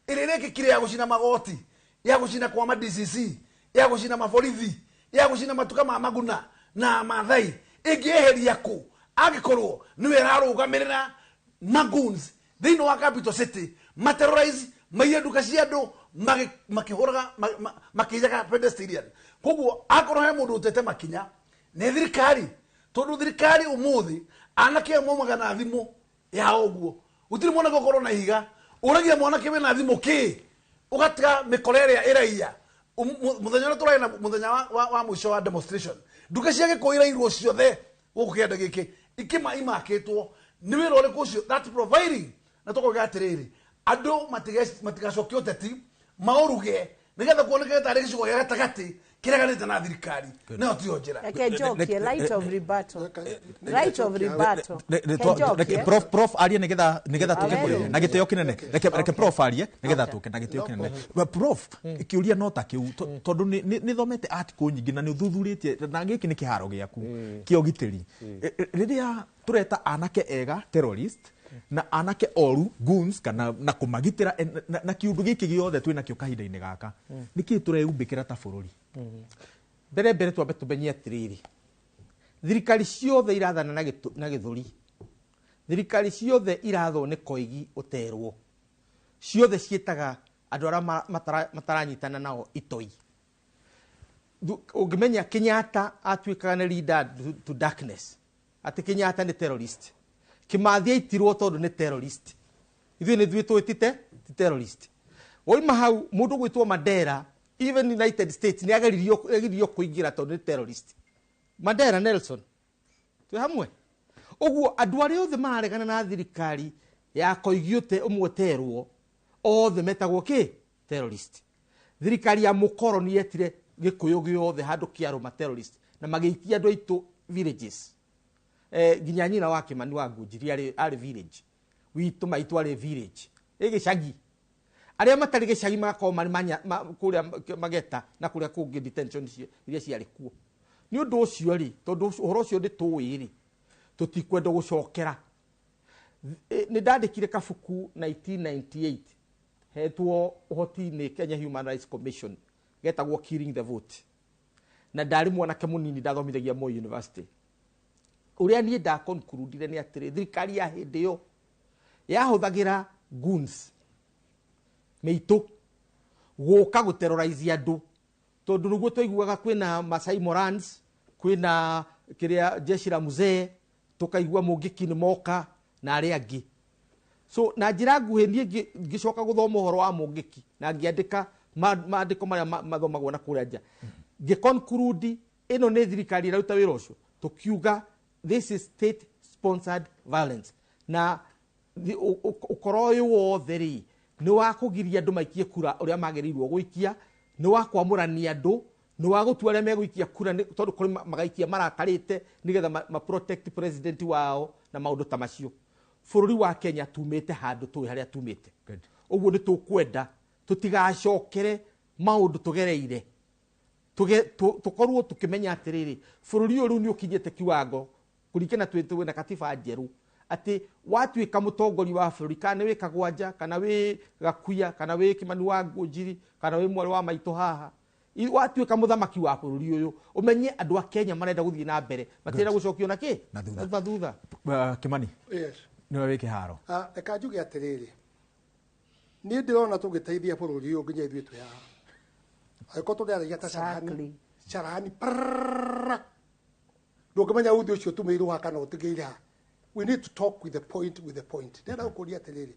ĩrĩa ĩrekĩkire ya gũcina magoti, ya gũcina kwa ma DCC, ya gũcina maborithi, ya gũcina matuka ma Maguna na Mathai? Ĩngĩeheria kũ angĩkorwo nĩwe ĩrarũgamĩrĩra magoons thĩinĩ wa capital city, materrorize, maiye nduka cia andũ, makĩhũraga, makĩiyaga pedestrian? Koguo akorwo he mũndũ ũtete makinya nĩ thirikari, tondũ thirikari ũmũthĩ anake amwe maumaga na thimũ ya ũguo, gũtirĩ mwanake ũkorwo na ihiga. Ũragia mwanake wĩna thimũ kĩ, ũgatiga mĩkora ĩrĩa ĩraiya. Mũthenya ũrĩa tũrarĩ na mũthenya wa mũico wa demonstration, nduka cia Gĩkũyũ irairwo ciothe gũkũ kĩanda gĩkĩ ikĩma imakĩtwo. Nĩ wĩra ũrĩkũ ũcio that providing? Na tũkauga atĩrĩrĩ, andũ matigacokie ũteti maũruge. Nĩgetha kuoneke tarĩ gĩcigo gĩa gatagatĩ kĩreganĩte na thirikari. Nayo tiyo njĩra. Reke njokie right of rebuttal. Right of rebuttal. Reke njokie. Prof arie nigetha tuke Aweru. kũrĩria na gĩtĩo kĩnene. Reke prof arie nigetha tuke na gĩtĩo kĩnene. But prof, kĩũria no ta kĩu tondũ nĩ thomete article nyingĩ na nĩ ũthuthurĩtie na gĩkĩ nĩ kĩharo gĩaku kĩa ũgitĩri. Rĩrĩa tũreta anake ega terrorist na anake oru goons kana na kũmagitĩra na kĩũndũ gĩkĩ gĩothe twĩnakĩo kahinda-inĩ gaka, nĩkĩĩ tũreyumbĩkĩra ta bũrũri? Mbere twambe tũmenye atĩrĩrĩ, thirikari ciothe irathana na gĩthũri, thirikari ciothe irathwo nĩ koigi ũterwo, ciothe ciĩtaga andũ arĩa mataranyitana nao itoi. Ũngĩmenya Kenyatta atuĩkaga nĩ leader to darkness, atĩ Kenyatta nĩ terrorist. Kimathi aitirwo tondũ nĩ terrorist. Ithuĩ nĩ ithuĩ twĩtite ti terrorist. Woima hau mũndũ gwĩtwo Mandela, even United States nĩ ageririo kũingĩra tondũ nĩ terrorist. Mandela Nelson twĩ hamwe. Ũguo andũ arĩa othe mararegana na thirikari ya koigi ũte ũmwe terwo othe metagwo kĩ terrorist. Thirikari ya mũkoroni yetire gĩkũyũ gĩothe handũ kĩarũma terrorist na magĩikia andũ aitũ villages. Nginya nyina wa Kimani wa Ngunjiri arĩ village, witũ maitũ arĩ village ĩ gĩcagi. Arĩa matarĩ gĩcagi magakorwo marĩ kũrĩa Mageta na kũrĩa kũngĩ detention iria ciarĩ kuo. Nĩ ũndũ ũcio rĩ, tondũ ũhoro ũcio nĩ tũĩ rĩ, tũtikwenda gũcokera. Nĩ ndandĩkire kabuku 1998 hetwo ũhoti-inĩ Kenya Human Rights Commission, getagwo Killing the Vote. Na ndarĩ mwanake mũnini ndathomithagia Moi University. Ũrĩa niĩ ndakonkurudire nĩ atĩrĩ, thirikari ya hĩndĩ ĩyo yahũthagĩra goons mĩitũ gũka gũterrorize andũ, tondũ nĩguo twaiguaga kwĩna Masai Morans, kwĩna kĩrĩa jeshi la mzee, tũkaigua Mũngĩki nĩ moka na arĩa angĩ. So na njĩra nguhĩ niĩ ngĩcoka gũthoma ũhoro wa Mũngĩki na ngĩandĩka maandĩko marĩa mathomagwo na kũrĩa nja, ngĩconclude ĩno nĩ thirikari ĩraruta wĩra ũcio, tũkiuga this is state sponsored violence. Na ũkora ũyũ wothe rĩ nĩ wa kũgiria andũ maikie kura ũrĩa magĩrĩirwo gũikia, nĩ wa kwamũrania andũ, nĩ wa gũtua arĩa megũikia kura tondũ kũrĩ magaikia marakarĩte nĩgetha ma protect president wao na maũndũ ta macio. Bũrũri wa Kenya tumĩte handũ tũĩ harĩa tumĩte. Ũguo nĩ tũkwenda tũtigacokere maũndũ tũgereire. Tũkorwo tũkĩmenya atĩrĩrĩ, bũrũri ũyũ rĩu nĩ ũkinyĩte kiwango kũringana twĩ na katiba njerũ atĩ watuĩka mũtongoria wa bũrũri, kana nĩ wĩ Kagwanja, kana wĩ Gakuya, kana wĩ Kimani wa Ngunjiri, kana wĩ mwarĩ wa maitũ haha, watuĩka mũthamaki wa bũrũri ũyũ, ũmenye andũ a Kenya marenda gũthiĩ na mbere, matirenda gũcokio na kĩ? Na thutha. Na thutha. Kimani. Yes. Nĩwe wĩ kĩharo. Reke njuge atĩrĩrĩ, niĩ ndĩrona tũngĩteithia bũrũri ũyũ nginya ithuĩ twĩ haha. Angĩkorwo tũrĩaragia ta carahani, carahani prrrr, ndũngĩmenya uthi ũcio ũtumĩirwo haha kana ũtigĩire haha. We need to talk with the point, with the point. Ndĩrenda gũkũria atĩrĩrĩ,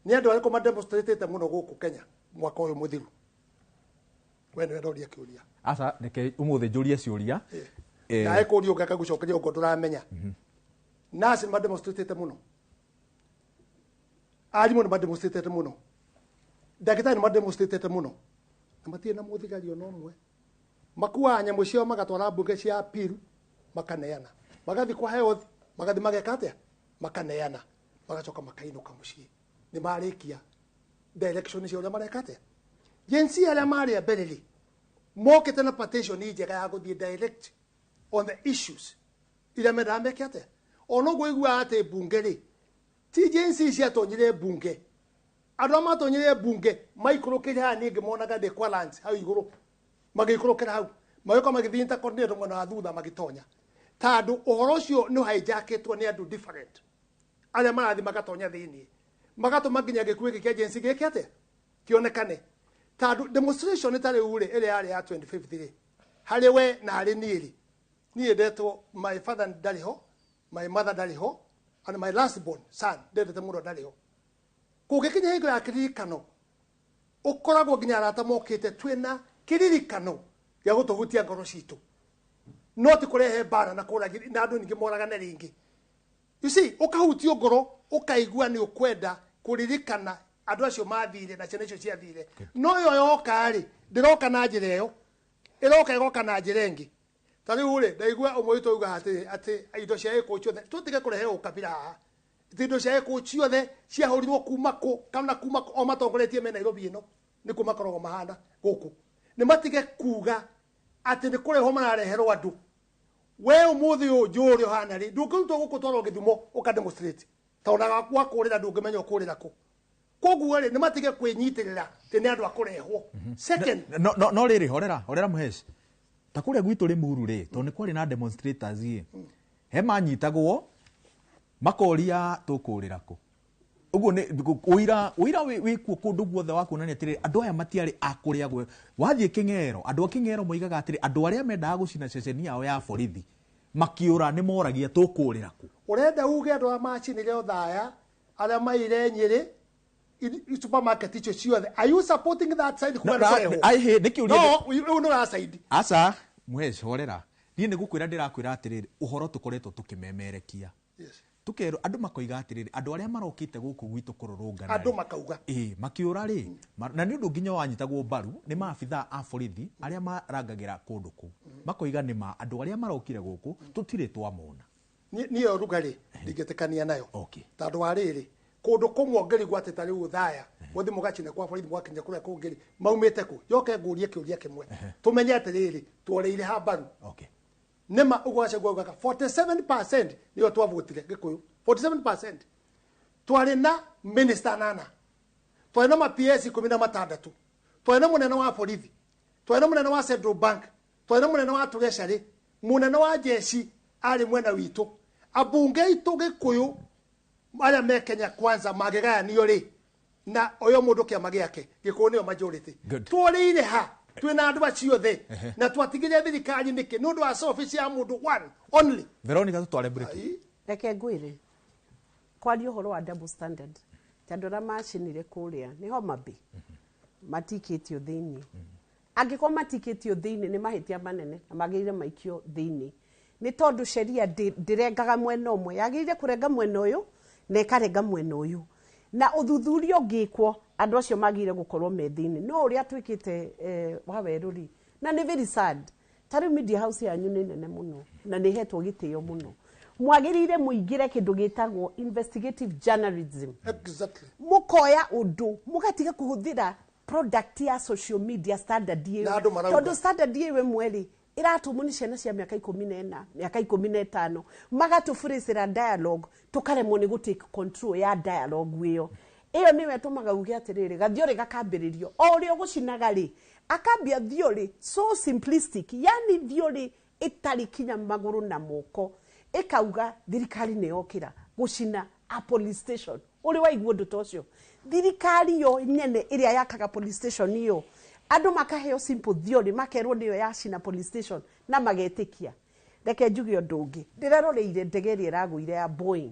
nĩ andũ arĩkũ mademonstratĩte mũno gũkũ Kenya mwaka ũyũ mũthiru? We nĩwe ndoria kĩũria. Aca, reke ũmũthĩ njũrie ciũria. Nawe kũria ũngĩ akagũcokeria ũguo ndũramenya. Nurse nĩ mademonstratĩte mũno, arimũ nĩ mademonstratĩte mũno, ndagĩtarĩ nĩ mademonstratĩte mũno, na matirĩ na mũthigari ona ũmwe. Makuaga nyamũ ciao magatwara mbunge cia appeal makaneana, magathiĩ kwa health, magathiĩ mageka atĩa, makaneana, magacoka makainũka mũciĩ. Nĩ marĩkia direction cia ũrĩa mareka atĩa. Gen Z arĩa marĩ a mbere rĩ, mokĩte na petition njega ya gũthiĩ direct on the issues iria mendaga meke atĩa. Ona ũguo ũiguaga atĩ mbunge rĩ, ti Gen Z ciatonyire mbunge. Andũ arĩa matonyire mbunge maikũrũkĩire haha, niĩ ngĩmonaga ndĩ kwa lunch hau igũrũ, magĩikũrũkĩra hau, magĩũka magĩthiĩ intercontinental mwena wa thutha magĩtonya, tondũ ũhoro ũcio nĩ hijackĩtwo nĩ andũ different arĩa marathiĩ magatonya thĩiniĩ, magatũma nginya gĩkuũ gĩkĩ kĩa Gen Z gĩke atĩa, kĩonekane. Tondũ demonstration ta rĩu rĩ, ĩrĩa yarĩ ya 25th rĩ, harĩ we na harĩ niĩ rĩ, niĩ ndetwo my father ndarĩ ho, my mother ndarĩ ho, and my last born son ndendete mũno ndarĩ ho. Kũngĩkinya hingo ya kĩririkano, ũkoragwo nginya arata mokĩte twĩna kĩririkano gĩa gũtũhutia ngoro citũ, no ti kũrehe mbara na kũragi na andũ ningĩ moragane rĩngĩ. You see, ũkahutio ngoro ũkaigua nĩ ũkwenda kũririkana Andũ acio mathire na ciana icio ciathire. No ĩyo yoka rĩ, ndĩroka na njĩra ĩyo. Ĩroka ĩgoka na njĩra ĩngĩ. Ta rĩu rĩ, ndaigua ũmwe witũ auga atĩrĩ, atĩ indo cia gĩkũyũ ciothe, tũtige kũrehe ũkabira haha. Atĩ indo cia gĩkũyũ ciothe ciahũrirwo kuma kũ, kana kuma kũ, o matongoretie me Nairobi ĩno, nĩkuo makoragwo mahana gũkũ. Nĩ matige kuga atĩ nĩ kũrehwo marareherwo andũ. We ũmũthĩ ũyũ njũĩ ũrĩa ũhana rĩ, ndũngĩrutwo gũkũ twarwo Gĩthumo ũka demonstrate. Ta ona wakũrĩra ndũngĩmenya ũkũrĩra kũ. Koguo rĩ, nĩ matige kwĩnyitĩrĩra atĩ nĩ andũ a kũrehwo. Second, No rĩrĩ, horera Mũhesh. Ta kũrĩa gwitũ Limuru rĩ, tondũ nĩ kwarĩ na demonstrators ĩ, he manyitagwo makoria tũkũrĩra kũ. Ũguo nĩ ũira wĩkuo kũndũ guothe wa kuonania atĩrĩrĩ, andũ aya matiarĩ a kũrĩa gwe. Wathiĩ Kĩng'ero, andũ a Kĩng'ero moigaga atĩrĩ, andũ arĩa mendaga gũcina ceceni yao ya borithi makiũra nĩ moragia tũkũrĩra kũ. Ũrenda uge andũ arĩa macinire Othaya, arĩa maire Nyĩrĩ, supermarket icio ciothe. Are you supporting that side? No, nĩ kĩũria No, rĩu nĩ ũra side. Aca, Mũhesh, horera. Niĩ nĩ gũkwĩra ndĩrakwĩra atĩrĩrĩ, ũhoro tũkoretwo tũkĩmemerekia. Yes. Tũkerwo andũ makoiga atĩrĩrĩ, andũ arĩa marokĩte gũkũ gwitũ kũrũrũngana Andũ rĩ, makauga. Ĩĩ, makĩũra rĩ, na nĩ ũndũ nginya wanyitagwo mbaru nĩ maabithaa a borithi arĩa marangagĩra kũndũ kũu. Makoiga nĩ ma andũ arĩa marokire gũkũ tũtirĩ twamona. Niĩ ĩyo rugarĩ ndingĩtĩkania nayo. Okay. Tondũ wa rĩrĩ, kũndũ kũmwe ũngĩrigwo atĩ ta rĩu Othaya, mũthiĩ mũgacine kwa borithi mũgakinya kũrĩa kũngĩ rĩ, maumĩte kũ? Njoke ngũrie kĩũria kĩmwe. Tũmenye atĩrĩrĩ, tworeire ha mbaru. Okay. Nĩma ũguo Gachagua augaga 47% nĩyo twavotire Gĩkũyũ. 47%. Twarĩ na minister nana. Twarĩ na ma PS 16. Twarĩ na mũnene wa borithi. Twarĩ na mũnene wa Central Bank. Twarĩ na mũnene wa Treasury. Mũnene wa jeshi arĩ mwena witũ. Ambunge aitũ Gĩkũyũ arĩa me Kenya Kwanza mangĩgayanio rĩ, na ũyũ mũndũ kĩama gĩake Gĩkũyũ nĩyo majority. Good. Tworĩire ha twĩna andũ acio othe Ehe. na twatigire thirikari nĩkĩ? Nĩ ũndũ wa selfish ya mũndũ one only. Veronica, tũtware break. Reke ngwĩre kwaria ũhoro wa double standard, ta andũ arĩa macinire kũrĩa nĩ Homa Bay matikĩtio thĩinĩ. Angĩkorwo matikĩtio thĩinĩ nĩ mahĩtia manene na magĩrĩire maikio thĩinĩ, nĩ tondũ sheria ndĩrengaga mwena ũmwe, yagĩrĩire kũrenga mwena ũyũ na ĩkarenga mwena ũyũ, na ũthuthuria ũngĩkwo andũ acio magĩrĩire gũkorwo me thĩinĩ. No ũrĩa twĩkĩte wa werũ rĩ, na nĩ very sad. Ta rĩu media house yanyu nĩ nene mũno na nĩ ĩhetwo gĩtĩo mũno, mwagĩrĩire mũingĩre kĩndũ gĩtagwo investigative journalism. Exactly. Mũkoya ũndũ mũgatiga kũhũthĩra product ya social media standard ĩyo. Na andũ marauga. Tondũ standard ĩyo ĩmwe rĩ, ĩratũmwo nĩ ciana cia mĩaka 14, mĩaka 15, magatũbũrĩcĩra dialogue, tũkaremwo nĩ gũ take control ya dialogue ĩyo. Ĩyo nĩyo ĩtũmaga uge atĩrĩrĩ, gathiorĩ gakambĩrĩrio o ũrĩa ũgũcinaga rĩ, akambia theory so simplistic, yani theory ĩtarĩ kinya magũrũ na moko, ĩkauga thirikari nĩ yokĩra gũcina a police station. Ũrĩ waigua ũndũ ta ũcio? Thirikari yo nyene ĩrĩa yakaga police station ĩyo, andũ makaheo simple theory, makerwo nĩyo yacina police station na magetĩkia. Reke njuge ũndũ ũngĩ, ndĩreroreire ndege ĩrĩa ĩragũire ya Boeing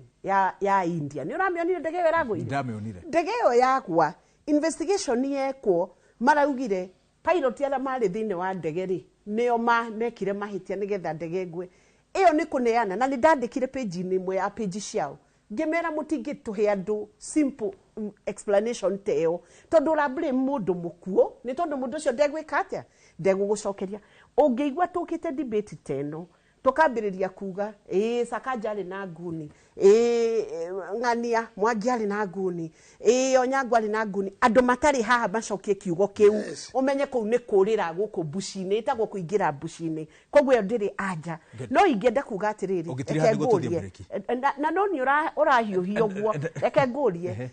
ya India. Nĩ ũramĩonire ndege ĩyo ĩragũire? Ndamĩonire. Ndege ĩyo yagwa, investigation yekwo, maraugire pilot arĩa marĩ thĩinĩ wa ndege rĩ, nĩo mekire mahĩtia nĩgetha ndege ĩgwe. Ĩyo nĩ kũneana, na nĩ ndandĩkire page-inĩ ĩmwe ya page ciao, ngĩmera mũtingĩtũhe andũ simple explanation ta ĩyo, tondũ ũra blame mũndũ mũkuũ, nĩ tondũ mũndũ ũcio ndegwĩka atĩa, ndegũgũcokeria. Ũngĩigua tũkĩte debate ta ĩno, tũkambĩrĩria kuga ĩĩ Sakaja arĩ na nguni, ĩĩ Ng'ania Mwangi arĩ na nguni, ĩĩ Onyango arĩ na nguni, andũ matarĩ haha macokie kiugo kĩu. Yes. Ũmenye kũu nĩ kũrĩra gũkũ mbuci-inĩ, ĩtagwo kũingĩra mbuci-inĩ. Koguo ĩyo ndĩrĩ anja. Good. No ingĩenda kuga atĩrĩrĩ, Ũngĩtiriha reke nĩguo tũthiĩ ngũrie. break. Na no nĩ ũrahiũhia ũguo. Reke ngũrie.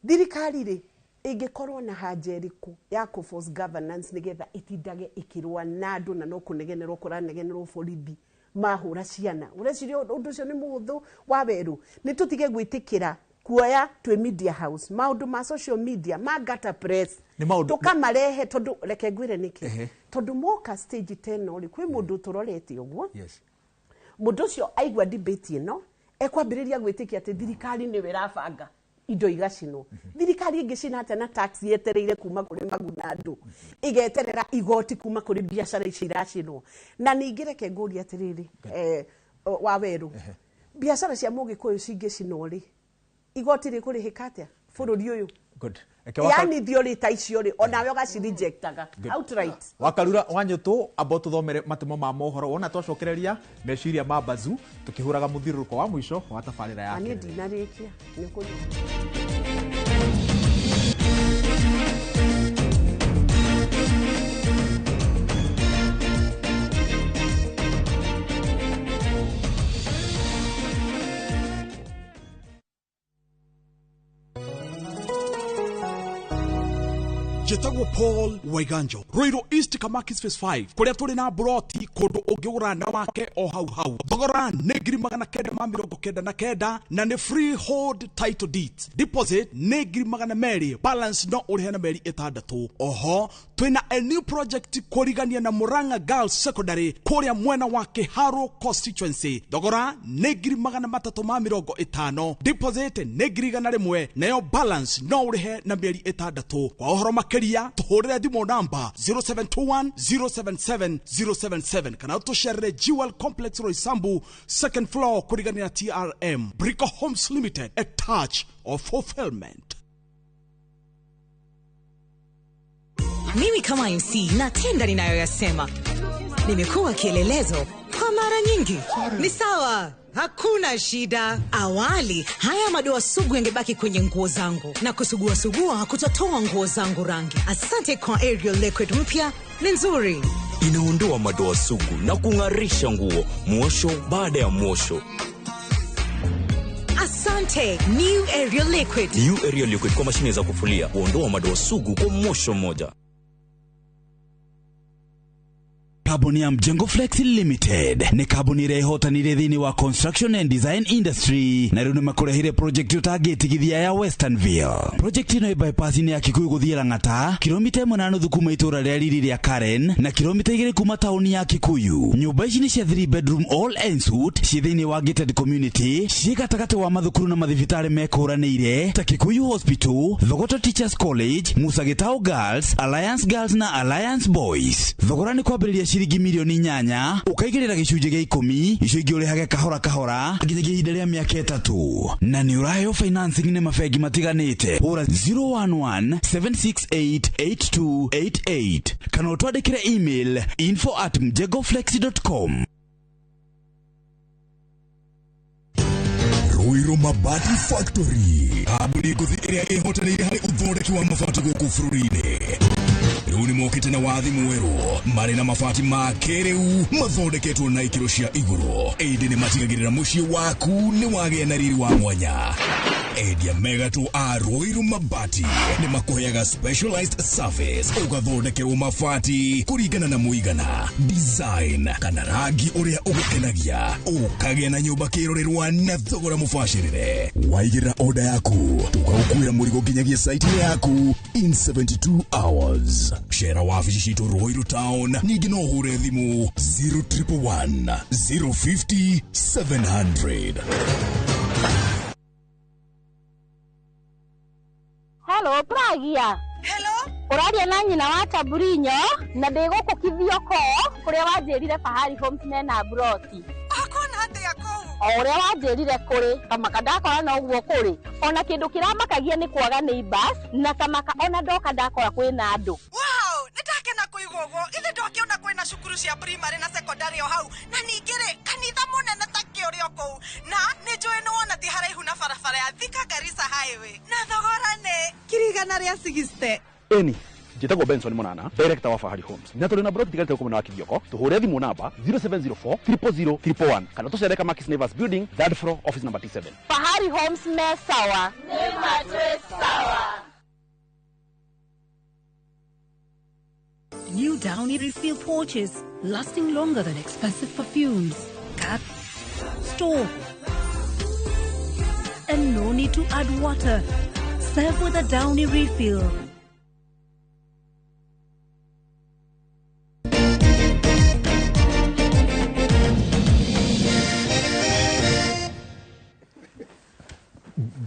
Thirikari rĩ, ĩngĩkorwo na haja ĩrĩkũ ya kũ force governance nĩgetha ĩtindage ĩkĩrũa na andũ, na no kũnegenerwo kũranegenerwo borithi mahũra ciana? Ũreciria ũndũ ũcio nĩ mũhũthũ wa werũ? Nĩ tũtige gwĩtĩkĩra kuoya twĩ media house maũndũ ma social media ma gata press Nĩ maũndũ- tũkamarehe, tondũ reke ngwĩre nĩkĩ. Ehe. Tondũ moka stage ta ĩno rĩ, kwĩ mũndũ ũtũrorete ũguo. Yes. Mũndũ ũcio aigua debate ĩno ekwambĩrĩria gwĩtĩkia atĩ thirikari nĩyo ĩrabanga indo igacinwo. Thirikari ĩngĩcina atĩa na tax yetereire kuma kũrĩ maguna andũ, ĩgeterera igoti kuma kũrĩ biacara ici iracinwo? Na ningĩ reke ngũrie atĩrĩrĩ, wa werũ, biacara cia mũgĩkũyũ cingĩcinwo rĩ, igoti rĩkũrĩhĩka atĩa bũrũri ũyũ? Good. Reke waka- Yani theory ta icio rĩ, onawe ũgacirejectaga Good. outright. Wakarura wanyũtũ, amba tũthomere matemo ma mohoro, wona twacokereria meciria ma Bazu tukĩhũraga mũthiũrũrũko wa mũico wa tabarĩra ya Na niĩ Kĩrĩrĩ. Ndinarĩkia nĩ kũnyua. Njĩtagwo Paul Waiganjo, Ruiru East, Kamakis Phase 5, kũrĩa tũrĩ na mburoti kũndũ ũngĩgũra na wake o hau hau. Thogora nĩ 999,000 na nĩ freehold title deeds. Deposit nĩ 200,000, balance no ũrĩhe na mĩeri 6. Oho twĩna a new project kũrigania na Murang'a Girls Secondary kũrĩa mwena wa Kiharu constituency. Thogora nĩ 350,000, deposit nĩ 100,000, nayo balance no ũrĩhe na mĩeri 6. Kwa ũhoro makĩria tũhũrĩre thimũ namba 0721 077 077 kana tũcerere Jewel Complex, Roysambu, second floor, kũrigania na TRM. Brico Homes Limited, a touch of fulfillment. Mimi kama MC natenda ninayoyasema. Nimekuwa kielelezo kwa mara nyingi. Ni sawa, hakuna shida. Awali haya madoa sugu yangebaki kwenye nguo zangu na kusuguasugua hakutatoa nguo zangu rangi. Asante kwa Ariel Liquid mpya, ni nzuri. Inaondoa madoa sugu na kung'arisha nguo mwosho baada ya mwosho. Asante New Ariel Liquid. New Ariel Liquid kwa mashine za kufulia huondoa madoa sugu kwa mwosho mmoja. Kambuni ya Mjengo Flex Limited nĩ kambuni ĩrĩa ĩhotanire thĩinĩ wa construction and design industry, na rĩu nĩ makũrehire project ũtangĩtigithia ya Westernville. Project ĩno ĩ bypass-inĩ ya Kikuyu gũthiĩ Lang'ata, kilomita 1.5 kuma itũũra rĩa riri rĩa Karen na kilomita 2 kuma taũni ya Kikuyu. Nyũmba ici nĩ cia 3 bedroom all en suite, ciĩ thĩinĩ wa gated community, ciĩ gatagatĩ wa mathukuru na mathibitarĩ mekũranĩire ta Kikuyu Hospital, Thogoto Teachers College, Musa Gitau Girls, Alliance Girls na Alliance Boys. Thogora nĩ kwambĩrĩria ciringi milioni 8, ũkaigĩrĩra gĩcunjĩ gĩa 10, icio ingĩ ũrĩhage kahora kahora nginyagia ihinda rĩa mĩaka 3, na nĩ ũraheo financing nĩ mabengi matiganĩte. Hũra 011 768 8288 kana ũtwandĩkĩre email info@mjengoflex.com. Ruiru Mabati Factory, kambuni ngũthi ĩrĩa ĩhotanĩire harĩ ũthondeki wa mabati gũkũ bũrũri-inĩ, rĩu nĩ mokĩte na wathi mwerũ marĩ na mabati ma kĩrĩu mathondeketwo na ikĩro cia igũrũ, ĩndĩ nĩ matigagĩrĩra mũciĩ waku nĩ wagĩa na riri wa mwanya. Endia megatũ a Ruiru Mabati nĩ makũheaga specialized service, ũgathondekerwo mabati kũringana na mũigana, design kana rangi ũrĩa ũgũkenagia, ũkagĩa na nyũmba kĩrorerwa na thogora mũbacĩrĩre. Waigĩrĩra oda yaku tũgagũkuĩra mũrigo nginyagia site yaku in 72 hours. Cera wabici citũ Ruiru Town, ningĩ no ũhũre thimũ 0111 050 700. Hello, Pragia. Hello. Ũraria na nyina wa Taburinyo na ndĩ gũkũ Kithioko kũrĩa wanjĩrire Fahari Homes mena mburoti. Ũkona atĩa kũu? O ũrĩa wanjĩrire kũrĩ, tamaka ndakora noguo kũrĩ. Ona kĩndũ kĩramakagia nĩ kwaga neighbors na tamaka ona ndoka ndakora kwĩna andũ. Wow, nĩ ndakena kũigua ũguo. Ithe ndokĩona kwĩna cukuru cia primary na secondary o hau, na ningĩ rĩ kanitha mũnene ta kĩũrĩ o kũu, na nĩ njũĩ nĩ wona ti haraihu na barabara ya Thika Garissa Highway, na thogora nĩ 160,000. Eni njĩtagwo Benson Monana, director wa Fahari Homes, na tũrĩ na broti tigarĩte gũkũ mwena wa Kithioko. Tũhũre thimũ namba 0704 000 111 kana tũcere Kamakis Neighbors Building, third floor, office number T7. Fahari Homes me sawa. Nĩ matwĩ sawa. New Downy refill pouches, lasting longer than expensive perfumes. Cut, store, and no need to add water. Serve with a Downy refill.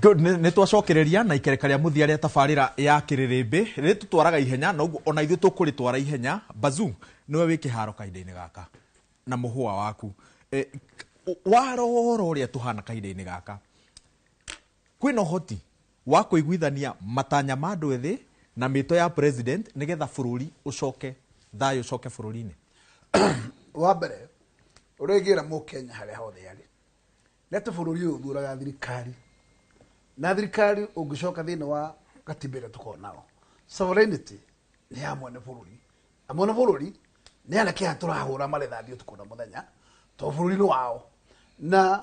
Good, nĩ twacokereria na ikereka rĩa mũthia rĩa tabarĩra ya kĩrĩrĩmbĩ rĩtũtwaraga ihenya, na ũguo ona ithuĩ tũkũrĩtwara ihenya. Bazu, nĩwe wĩ kĩharo kahinda-inĩ gaka na mũhũa waku, warora ũrĩa tũhana kahinda-inĩ gaka, kwĩna ũhoti wa kũiguithania matanya ma andũ ethĩ na mĩto ya president nĩgetha bũrũri ũcoke thayũ ũcoke bũrũri-inĩ? Wa mbere ũrĩa ingĩra mũkenya harĩa hothe arĩ nĩ atĩ bũrũri ũyũ ũthuraga thirikari, na thirikari ũngĩcoka thĩinĩ wa gatiba ĩrĩa tũkoragwo nao, sovereignty nĩ ya mwene bũrũri, na mwene bũrũri nĩ anake aya tũrahũra marĩthathi ũtukũ na mũthenya tondũ bũrũri nĩ wao, na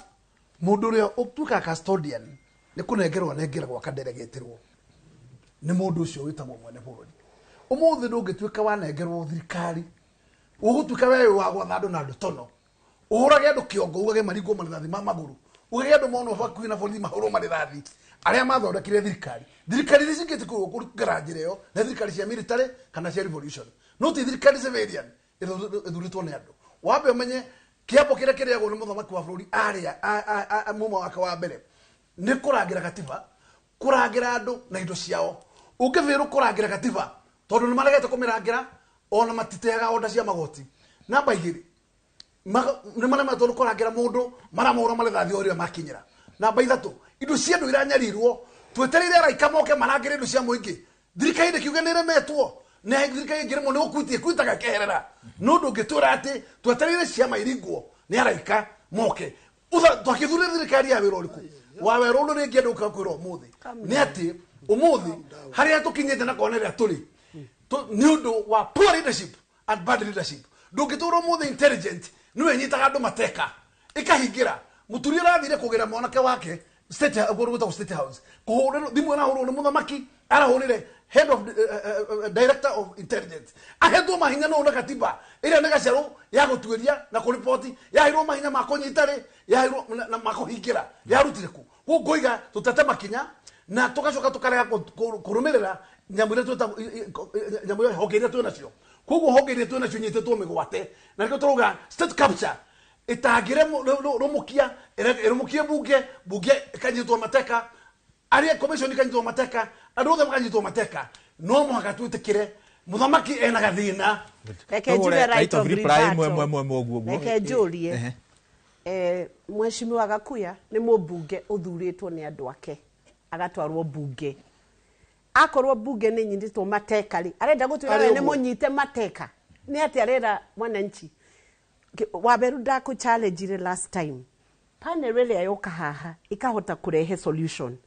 mũndũ ũrĩa ũtuĩkaga custodian nĩ kũnengerwo anengeragwo akaderegetĩrwo nĩ mũndũ ũcio wĩtagwo mwene bũrũri. Ũmũthĩ ndũngĩtuĩka wanengerwo thirikari ũgũtuĩka we wa gwatha andũ na ndutono, ũhũrage andũ kĩongo, ugage maringwo marĩthathi ma magũrũ, ugage andũ monwo hakuhĩ na borithi mahũrwo marĩthathi arĩa mathondekire thirikari. Thirikari iria cingĩte kũgera njĩra ĩyo nĩ thirikari cia military kana cia revolution, no ti thirikari civilian ĩthurĩtwo nĩ andũ. Wambe ũmenye kĩapo kĩrĩa kĩrĩagwo nĩ mũthamaki wa bũrũri arĩa muma wake wa mbere nĩ kũrangĩra gatiba, kũrangĩra andũ na indo ciao. Ũngĩbĩrwo kũrangĩra gatiba tondũ nĩ maregete kũmĩrangĩra ona matiteaga onda cia magoti. Namba igĩrĩ, nĩ maremetwo nĩ kũrangĩra mũndũ maramũhũra marĩthathi o rĩrĩa makinyĩra. Namba ithatũ, indo cia andũ iranyarirwo, twetereire araika moke marangĩre indo cia mũingĩ. Thirikari ndĩkiuge nĩ ĩremetwo, nĩ thirikari ĩngĩremwo nĩ gũkuitia ĩkuitaga ĩkeherera. No ndũngĩtwĩra atĩ twetereire ciama iringwo nĩ araika moke. Twakĩthurire thirikari ya wĩra ũrĩkũ? Wa werũ ũndũ rĩngĩ andũ ũkaga kwĩrwo ũmũthĩ nĩ atĩ ũmũthĩ harĩa tũkinyĩte na kona ĩrĩa tũrĩ nĩ ũndũ wa poor leadership and bad leadership. Ndũngĩtũra ũmũthĩ intelligent nĩwe ĩnyitaga andũ mateka ĩkahingĩra. Mũturi arathire kũgĩra mwanake wake state gwĩtagwo state house, kũhũrĩrwo thimũ ĩrahũrwo nĩ mũthamaki, arahũrĩre head of director of intelligence, ahetwo mahinya no na katiba ĩrĩa nĩ gacerũ ya gũtuĩria na kũriboti, yaheirwo mahinya ma kũnyita rĩ, yaheirwo na ma kũhingĩra, yarutire kũ? Koguo ngoiga tũtete makinya na tũgacoka tũkarega kũrũmĩrĩra nyamũ iria twĩtagwo nyamũ iria honge iria twĩ nacio. Koguo honge iria twĩ nacio inyitĩtwo mĩgwate, na nĩkĩo tũrauga state capture itangĩrũmũkia ĩrũmũkie bunge, bunge ĩkanyitwo mateka, arĩa commission ikanyitwo mateka, andũ othe makanyitwo mateka. No mũhaka twĩtĩkĩre mũthamaki ena gathĩna. Reke njuge right of reply mwe mwe mwe ũguo ũguo. Reke njũrie Mheshimiwa Gakuya nĩ mũmbunge ũthurĩtwo nĩ andũ ake agatwarwo bunge. Akorwo bunge nĩ nyitĩtwo mateka rĩ, arenda gũtwĩra we nĩ mũnyite mateka. Nĩ atĩ arera mwananchi. Waberu ndakũ challenge last time. Panel ĩrĩa yoka haha ikahota kũrehe solution.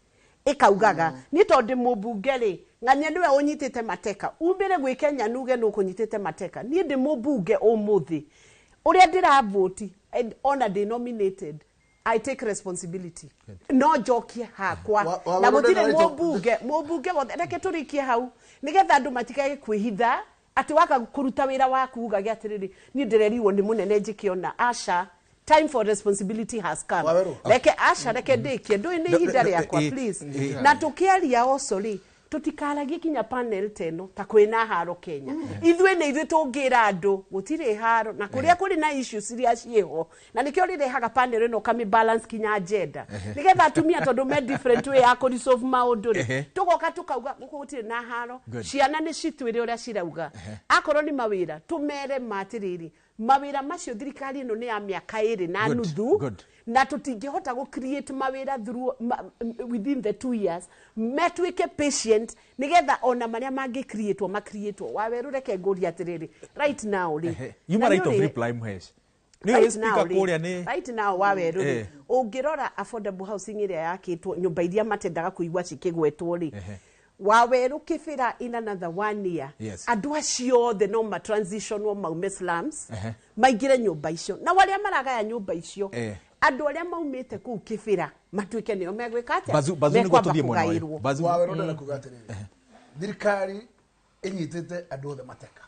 Ikaugaga ni tondũ mũmbunge rĩ, ng'ania nĩwe ũnyitĩte mateka, umĩre gwĩ Kenya nuge nũ kũnyitĩte mateka. Niĩ ndĩ mũmbunge ũmũthĩ ũrĩa ndĩravoti ona ndĩ nominated, I take responsibility. No njokie hakwa na gũtirĩ mũmbunge wothe. Reke tũrĩkie hau nĩgetha andũ matikage kwĩhitha atĩ waka kũruta wĩra waku ugage atĩrĩrĩ, niĩ ndĩrerirwo nĩ mũnene njĩke ona. Aca, time for responsibility has come. Reke aca, reke ndĩkie, ndũĩ nĩ ihinda rĩakwa please. Na tũkĩaria oco rĩ, tũtikaragie kinya panel teno ta kwĩna haro Kenya. Ithuĩ nĩ ithuĩ tũngĩra andũ gũtirĩ haro na kũrĩa kũrĩ na issues iria ciĩho, na nĩkĩo rĩrehaga panel ĩno ũkamĩ balance kinya agenda nĩgetha atumia tondũ me different way ya kũ resolve maũndũ rĩ, tũgoka tũkauga gũkũ gũtirĩ na haro, ciana nĩ citwĩre ũrĩa cirauga. Akorwo nĩ mawĩra tũmere matĩrĩrĩ, mawĩra macio thirikari ĩno nĩ ya mĩaka ĩrĩ na nuthu, na tũtingĩhota gũ create mawĩra through within the 2 years. Metuĩke patient nĩgetha ona marĩa mangĩ createwo ma createwo. Waweru reke ngũrie atĩrĩrĩ right now rĩ, you right of reply Mhesh. Right now rĩ, right now waweru rĩ, ũngĩrora affordable housing ĩrĩa yakĩtwo, nyũmba iria matendaga kũigua cikĩgwetwo rĩ, Waweru Kibera in another 1 year, andũ acio othe no ma transition maume slums maingĩre nyũmba icio, na arĩa maragaya nyũmba icio andũ arĩa maumĩte kũu Kibera matuĩke nĩo megwĩka atĩa, mekwamba kũgaĩrwo. Waweru ndĩrenda kuga atĩrĩrĩ, thirikari ĩnyitĩte andũ othe mateka.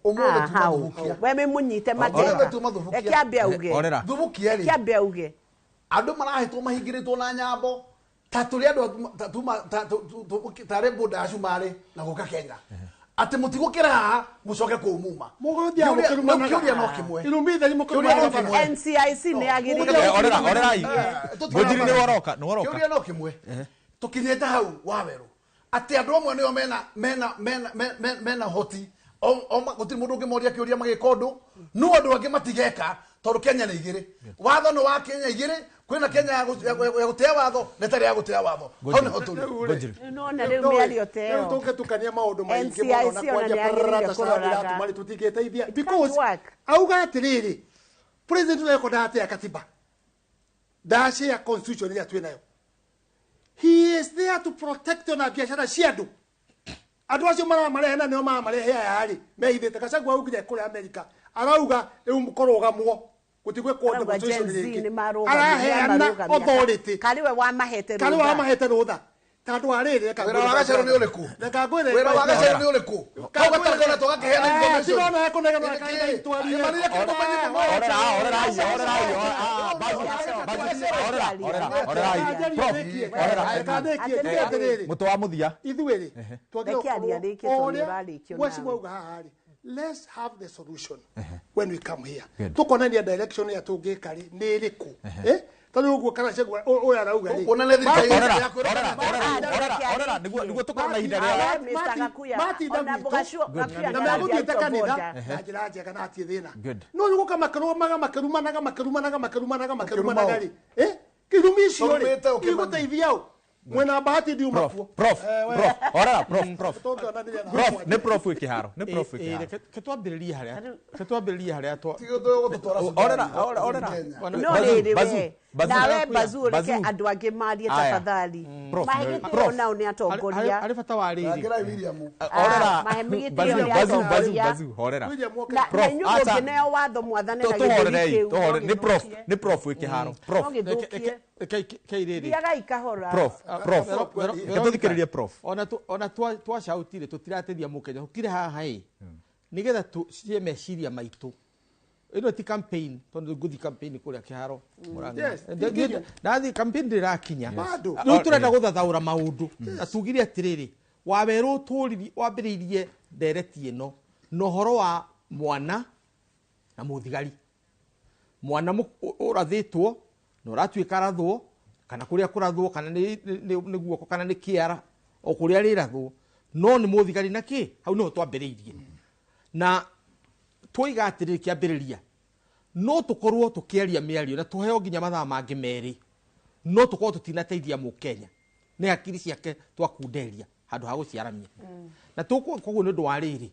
Ũmũthĩ tuma thubukia. We wĩ mũnyite mateka. Reke ambe auge. Thubukia rĩ, reke ambe auge. Andũ marahĩtwo mahingĩrĩtwo na nyambo ta tũrĩ andũ tarĩ boda ya Cumarĩ na gũka Kenya atĩ mũtigũkĩra haha mũcoke kũu muma. Kĩũria no kĩmwe. NCIC nĩ yagĩrĩire. Orerai. Mũnjiri nĩ waroka, nĩ waroka. Kĩũria no kĩmwe. Tũkinyĩte hau Waweru atĩ andũ amwe nĩo mena hoti Gũtirĩ mũndũ ũngĩmoria kĩũria magĩka ũndũ no andũ angĩ matigeka tondũ Kenya nĩ igĩrĩ watho nĩ wa Kenya igĩrĩ kwĩna Kenya ya gũtĩa watho na ĩtarĩ ya gũtĩa watho hau nĩho tũrĩ. Nona rĩu mĩario ta ĩyo. Rĩu tũngĩtukania maũndũ maingĩ mũno na NCIC ona kwaria nĩ parara yagĩrĩire ta kũroraga. carathi tũtingĩteithia because auga atĩrĩrĩ president ũrĩa ndatea katiba ndacĩa constitution ĩrĩa twĩ nayo. He is there to protect ona biacara cia andũ. Andũ acio maramarehe na nĩo maramarehe aya rĩ mehithĩte. Gachagua augire kũrĩa America arauga rĩu kũrũgamwo gũtigwĩkwo Arauga Gen demonstration Z rĩngĩ. nĩ marũgamire, Araheana nĩamarũgamia. authority. Karĩ we wamahete Karĩ rũtha. wamahete rũtha. Tondũ wa rĩrĩ reka Wĩra wa Gachagua nĩ ũrĩkũ? Reka ngwĩre. Wĩra wa Gachagua nĩ ũrĩkũ? Kau gatarĩ tũgakĩheana information. Tigona ekũnegenwo reka itwarie. Kĩmarire kĩndũ mwenye Mũtwe wa mũthia. Ithuĩ rĩ twagĩrĩirwo Reke arie gũkorwo arĩkie o tondũ ũrĩa ũrarĩkio Mheshimiwa nawe. auga haha rĩ, let's have the solution when we come here. Good. Tukonania direction ĩrĩa tũngĩka rĩ nĩ ĩrĩkũ. Tondũ ũguo Gachagua ũyũ arauga rĩ. Ũkuona nĩ thirikari Orera nĩguo tũkorwo na ihinda rĩega. Mr. Gakuya, Matinda ona gwitũ Gakuya na nĩ megũthiĩte arathiĩ kanitha out of na njĩra njega na hatirĩ thĩna. Good. No nĩ gũka makĩrũmaga makĩrumanaga makĩrumanaga makĩrumanaga makĩrumanaga rĩ. Kĩrumi icio rĩ Tũrumĩte ũkĩmani. igũteithia ũ? Mwena bahati ndiuma kuo. Prof, prof, orera, prof, prof. Tũngĩonanĩria na Prof, nĩ prof wĩ kĩharo, nĩ prof wĩ kĩharo. Ke twambĩrĩrie harĩa ke twambĩrĩrie harĩa twa Orera, orera, orera. No rĩrĩ Bazu, we Bazu. nawe Bazu reke Bazu. andũ angĩ marie Aya. tafadhali. Prof, Mahe gĩtĩo Prof. nao nĩ atongoria. Harĩ bata wa rĩrĩ. Rangĩrai William. Orera. Mahe gĩtĩo Bazu, nĩ Bazu, Bazu, atongoria. Bazu, horera. Na Prof, inyuĩ acha. mũngĩneo watho mwathane na gĩthũri Tũhorerei, kĩu. tũhorere. Nĩ prof, nĩ prof wĩ kĩharo. Prof. No gĩthũkie. Reke Thiagai kahora. Prof, prof. Reke tũthikĩrĩrie prof. Ona ona twacautire tũtirateithia mũkenya tũkire haha ĩ nĩgetha tũcie meciria maitũ. Ĩno ti campaign tondũ ngũthiĩ campaign kũrĩa kĩharo Mũrang'a. Yes, thank you. Ndathiĩ campaign ndĩrakinya. Bado. Rĩu tũrenda gũthathaũra maũndũ na tugire atĩrĩrĩ wawerũ tũriri wambĩrĩirie ndereti ĩno na ũhoro wa mwana na mũthigari. Mwana ũrathĩtwo na ũratuĩka arathwo kana kũrĩa kũrathwo kana nĩ guoko kana nĩ kĩara o kũrĩa rĩrathwo no nĩ mũthigari na kĩ hau nĩho twambĩrĩirie. Na twoiga atĩrĩrĩ kĩambĩrĩria no tũkorwo tũkĩaria mĩario na tũheo nginya mathaa mangĩ merĩ no tũkorwo tũtinateithia mũkenya nĩ hakiri ciake twakunderia handũ ha gũciaramia. Na tũkũ koguo nĩ ũndũ wa rĩrĩ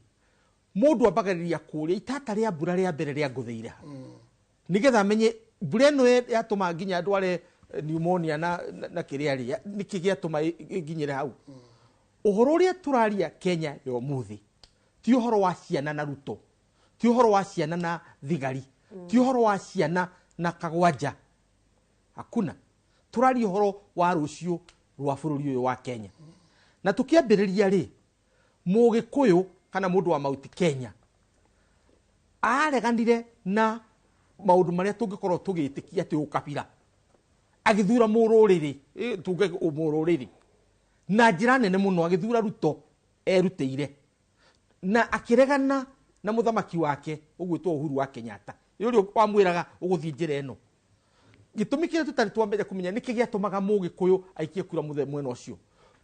mũndũ ambagĩrĩria kũrĩa itata rĩa mbura rĩa mbere rĩa ngũthĩire ha nĩgetha amenye mbura ĩno yatũma nginya ndware pneumonia na kĩrĩa rĩ nĩkĩ gĩatũma ĩnginyĩre hau. Ũhoro ũrĩa tũraria Kenya ya ũmũthĩ ti ũhoro wa ciana na Ruto, ti ũhoro wa ciana na thigari, ti ũhoro wa ciana na Kagwanja. Hakuna. Tũraria ũhoro wa rũciũ rwa bũrũri ũyũ wa Kenya. Na tũkĩambĩrĩria rĩ Mũgĩkũyũ kana mũndũ wa Mount Kenya areganire na maũndũ marĩa tũngĩkorwo tũgĩtĩkia atĩ ũkabira agĩthura mũrũrĩrĩ, tuge mũrũrĩrĩ na njĩra nene mũno agĩthura Ruto erutĩire na akĩregana na mũthamaki wake ũgwĩtwo Uhuru wa Kenyatta ũrĩa wamwĩraga ũgũthiĩ njĩra ĩno. Gĩtũmi kĩrĩa tũtarĩ twambĩrĩria kũmenya nĩkĩ gĩatũmaga Mũgĩkũyũ aikie kura mwena ũcio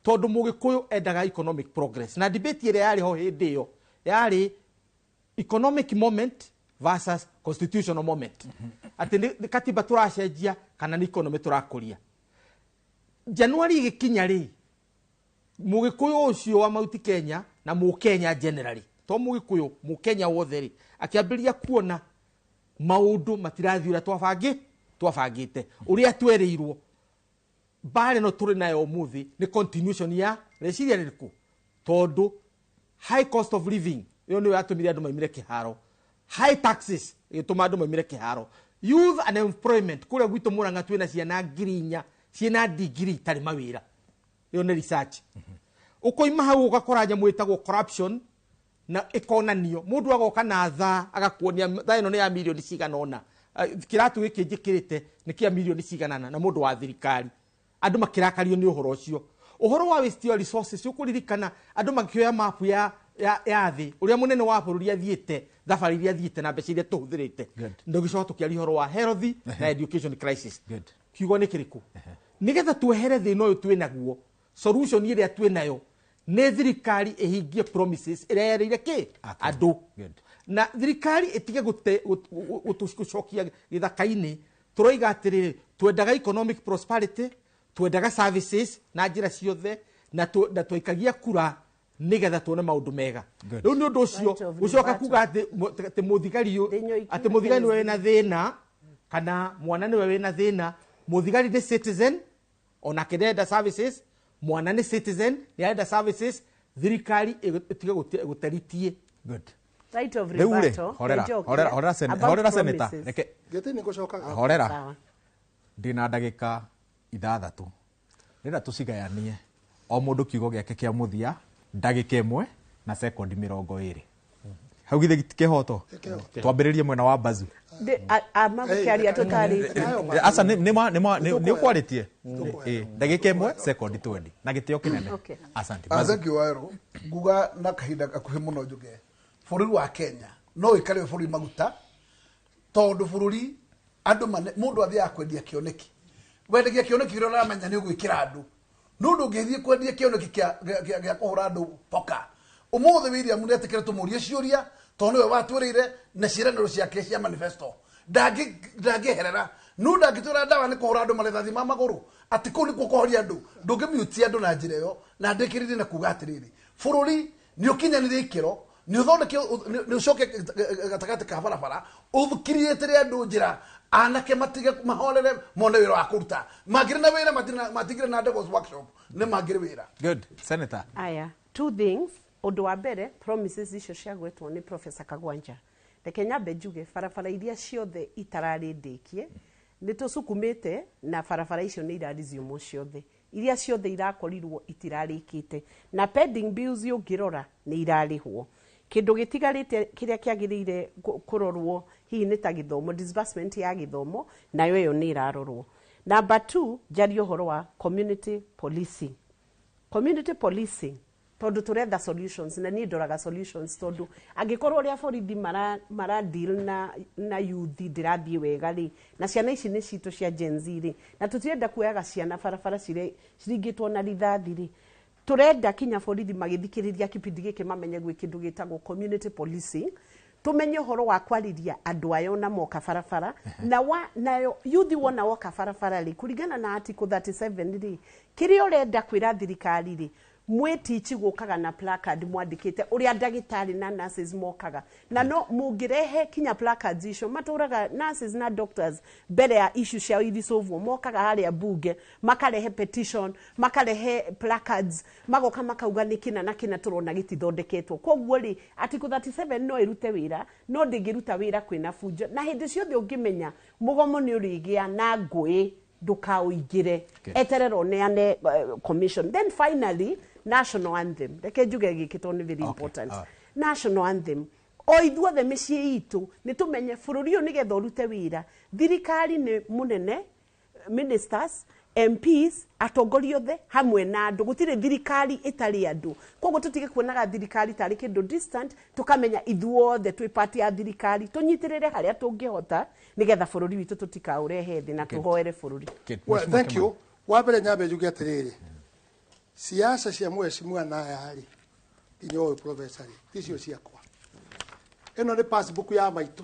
tondũ Mũgĩkũyũ endaga economic progress na debate ĩrĩa yarĩ ho hĩndĩ ĩyo yarĩ economic moment versus constitutional moment. Atĩ nĩ katiba tũracenjia kana nĩ economy tũrakũria. Januari ĩgĩkinya rĩ Mũgĩkũyũ ũcio wa Mount Kenya na Mũkenya generally to Mũgĩkũyũ Mũkenya wothe rĩ akĩambĩrĩria kuona maũndũ matirathiĩ ũrĩa twabangĩte ũrĩa twerĩirwo. Mbara ĩno tũrĩ nayo ũmũthĩ nĩ continuation ya rĩciria rĩrĩkũ tondũ high cost of living ĩyo nĩyo yatũmire andũ maumire kĩharo, high taxes ĩgĩtũma andũ maumire kĩharo, youth unemployment kũrĩa gwitũ Mũrang'a twĩna ciana 4,000 ciĩna degree itarĩ mawĩra, ĩyo nĩ research. Ũkoima hau ũgakora nyamũ ĩtagwo corruption na ĩkonanio mũndũ agoka na thaa agakuonia thaa ĩno nĩ ya mirioni cigana ũna, kĩratũ gĩkĩ njĩkĩrĩte nĩ kĩa mirioni cigana ũna na mũndũ wa thirikari. Andũ makĩrakario nĩ ũhoro ũcio. Ũhoro wa waste of resources ũkũririkana andũ makĩoya mapu ya thĩ ũrĩa mũnene wa bũrũri athiĩte thabarĩ iria athiĩte na mbeca iria tũhũthĩrĩte. Ndũgĩcoka tũkĩaria ũhoro wa health na education crisis. Kiugo nĩ kĩrĩkũ? Nĩgetha twehere thĩna ũyũ twĩ naguo, solution ĩrĩa twĩ nayo Nĩ thirikari ĩhingie promises ĩrĩa yerĩire kĩ andũ. Na thirikari ĩtige gũcokia gĩthaka-inĩ. Tũroiga atĩrĩrĩ, twendaga economic prosperity, twendaga services na njĩra ciothe, na twaikagia kura nĩgetha tuone maũndũ mega. Rĩu nĩ ũndũ ũcio gũcoka kuga atĩ mũthigari nĩwe wĩna thĩna kana mwana nĩwe wĩna thĩna. Mũthigari nĩ citizen, onake nĩarenda services, mwana nĩ citizen nĩarenda services. Thirikari ĩtige gũteritie. Good. Right of rebuttal. Horera senator. Reke horera. Ndĩna ndagĩka 6. Ndĩrenda tũcigayanie o mũndũ kiugo gĩake kĩa mũthia ndagĩka 1 na sekondi 20. Hau githĩ ti kĩhoto? Twambĩrĩrie mwena wa Bazu. Magũkĩaria tũtarĩtie. Aca nĩ ũkwarĩtie. Ndagĩka 1 sekondi 20 na gĩtĩo kĩnene. Asante. Thank you Waero. Nguga na kahinda gakuhĩ mũno njuge. Bũrũri wa Kenya no ũikare bũrũri maguta tondũ bũrũri andũ mũndũ athiaga kwendia kĩoneki. Wendagia kĩoneki kĩrĩa ũramenya nĩ ũgwĩkĩra andũ. No ndũngĩthiĩ kwendia kĩoneki gĩa kũhũra andũ poka. Ũmũthĩ William nĩetĩkĩre tũmũrie ciũria tondũ nĩwe watwĩrĩire na ciĩranĩro ciake cia manifesto. Ndangĩeherera. No ndangĩtwĩra ndawa nĩ kũhũra andũ marĩthathi ma magũrũ atĩ kũu nĩkuo kũhoria andũ. Ndũngĩmiutia andũ na njĩra ĩyo. Na ndĩkĩrĩrie na kuga atĩrĩrĩ, bũrũri nĩ ũkinyanĩire ikĩro, nĩ ũthondeke, nĩ ũcoke gatagatĩ ka barabara, ũkiriĩtĩre andũ njĩra, anake matige mahorere mone wĩra wa kũruta. Mangĩrĩ na wĩra matingĩrĩ na Devil's Workshop, nĩ mangĩrĩ wĩra. Good. Senator. Aya, two things. Ũndũ wa mbere, promises icio ciagwetwo nĩ Professor Kagwanja. Reke nyambe njuge barabara iria ciothe itararĩ ndĩkie nĩ tũcukumĩte na barabara icio nĩ iraresume ciothe. Iria ciothe irakorirwo itirarĩkĩte na pending bills ũngĩrora nĩ irarĩhwo. Kĩndũ gĩtigarĩte kĩrĩa kĩagĩrĩire kũrorwo hihi nĩ ta gĩthomo, disbursement ya gĩthomo, nayo ĩyo nĩ ĩrarorwo. Number 2, njarie ũhoro wa community policing. Community policing tondũ tũretha solutions na niĩ ndoraga solutions tondũ angĩkorwo ũrĩa borithi mara deal na youth ndĩrathiĩ wega rĩ, na ciana ici nĩ citũ cia Gen Z rĩ, na tũtirenda kuoyaga ciana barabara ciringĩtwo na rithathi rĩ, tũrenda kinya borithi magĩthikĩrĩria kĩbindi gĩkĩ mamenye gwĩ kĩndũ gĩtagwo community policing, tumenye ũhoro wa kwarĩria andũ aya ona moka barabara na nayo youth wona woka barabara rĩ, kũringana na article 37 rĩ, kĩrĩa ũrenda kwĩra thirikari rĩ, mwĩtichi gũkaga na placard mwandĩkĩte ũrĩa ndagĩtarĩ na nurses mokaga na no mũngĩrehe kinya placards icio matũraga nurses na doctors mbere ya issue ciao irisolvwo, mokaga harĩa bunge makarehe petition, makarehe placards, magoka makauga nĩ kĩna na kĩna tũrona gĩtithondeketwo. Koguo rĩ, article 37 no ĩrute wĩra, no ndĩngĩruta wĩra kwĩna bunjo, na hĩndĩ ciothe ũngĩmenya mũgomo nĩ ũrĩgĩa na ngũĩ ndũkaũingĩre, eterera ũneane commission. Then finally, national anthem. Reke njuge gĩkĩ tondũ nĩ very important. National anthem. O ithuothe mĩciĩ itũ nĩ tũmenye bũrũri ũyũ nĩgetha ũrute wĩra, thirikari nĩ mũnene, ministers, MPs, atongoria othe hamwe na andũ. Gũtirĩ thirikari ĩtarĩ andũ. Koguo tũtige kuonaga thirikari tarĩ kĩndũ distant, tũkamenya ithuothe twĩ part ya thirikari, tũnyitĩrĩre harĩa tũngĩhota nĩgetha bũrũri witũ tũtikaũrehe thĩ na tũhoere bũrũri. Well, thank you. Wa mbere nyambe njuge atĩrĩrĩ, siasa cia mheshimiwa naya rĩ, nginya ũyũ professor rĩ, ticio ciakwa. Ĩno nĩ passbook ya maitũ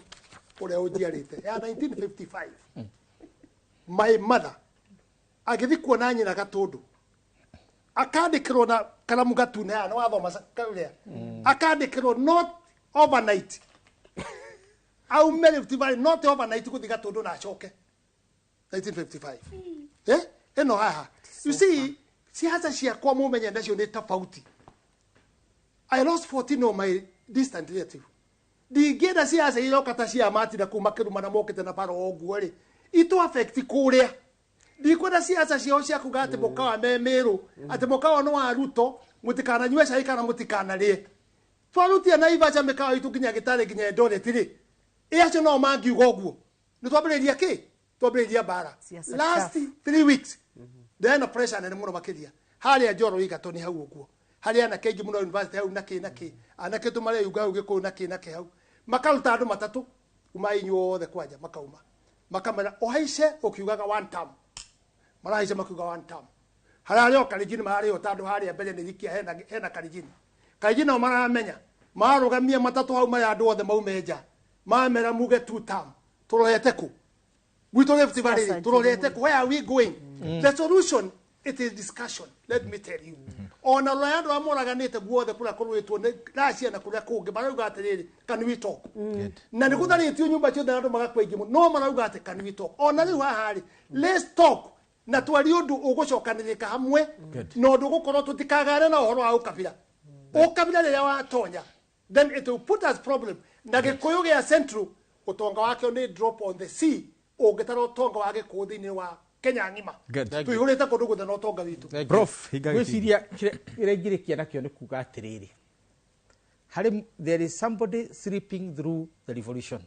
ũrĩa ũnjiarĩte ya 1955. My mother agĩthiĩ kuona nyina Gatũndũ, akandĩkĩrwo na karamu gatune haha, nĩ wathoma karĩa, akandĩkĩrwo not overnight, aume Rift Valley not overnight gũthiĩ Gatũndũ na acoke 1955. Ĩno haha, you see, siasa ciakwa mũmenye nacio nĩ tofauti. I lost 14 of my distant relative. Ndingĩenda siasa iroka ta cia Matinda kuma Kĩruma na mokĩte na bara ũguo rĩ, itũ affect kũrĩa. Ndikwenda siasa ciao cia kuga atĩ mũkawa me Mĩrũ, atĩ mũkawa nĩ wa Ruto, mũtikananyue cai kana mũtikanarĩe. Twarutia Naivasha mĩkawa itũ nginya Gĩtarĩ nginya Eldoret rĩ, ĩ acio no mangiuga ũguo. Nĩ twambĩrĩria kĩ? Twambĩrĩria mbara. Last 3 weeks ndĩrena pressure nene mũno makĩria. Harĩa Njoro Igatũ nĩ hau ũguo. Harĩa anake aingĩ mũno university hau na kĩ na kĩ. Anake tũmareyunga hau Gĩkũyũ na kĩ na kĩ hau. Makaruta andũ matatũ kuma inyuothe kwanja makauma. Makamera ũhaice ũkiugaga one term. Marahaica makiuga one term. Hararĩ o Kalenjin mararĩ o tondũ harĩa mbere nĩ thikia hena Kalenjin. Kalenjin nao maramenya marũgamia matatũ hau marĩa andũ othe maume nja mamera muge two term tũrorete kũ gwitũ Rift Valley tũrorete kũ, where are we going? The solution, it is discussion, let me tell you. Ona rũraya andũ arĩa moraganĩte guothe kũrĩa kũrũĩtwo nĩ Russia na kũrĩa kũngĩ marauga atĩrĩrĩ, can we talk? Na nĩ gũtharĩtio nyũmba ciothe na andũ magakua aingĩ mũno, no marauga atĩ can we talk? Ona rĩu haha rĩ, let's talk na twarie ũndũ ũgũcokanĩrĩka hamwe na ũndũ ũgũkorwo tũtikagane na ũhoro wa ũkabira. Ũkabira rĩrĩa watonya, then it will put us problem. Na Gĩkũyũ gĩa Central ũtonga wakĩo nĩ drop on the sea ũngĩtara ũtonga wa Gĩkũyũ thĩinĩ wa Kenya ng'ima. Tũihũrĩte kũndũ guothe na ũtonga witũ. Prof, hinga gĩbindi. Ngwĩciria kĩrĩa ingĩrĩkia nakĩo nĩ kuga atĩrĩrĩ, harĩ there is somebody sleeping through the revolution.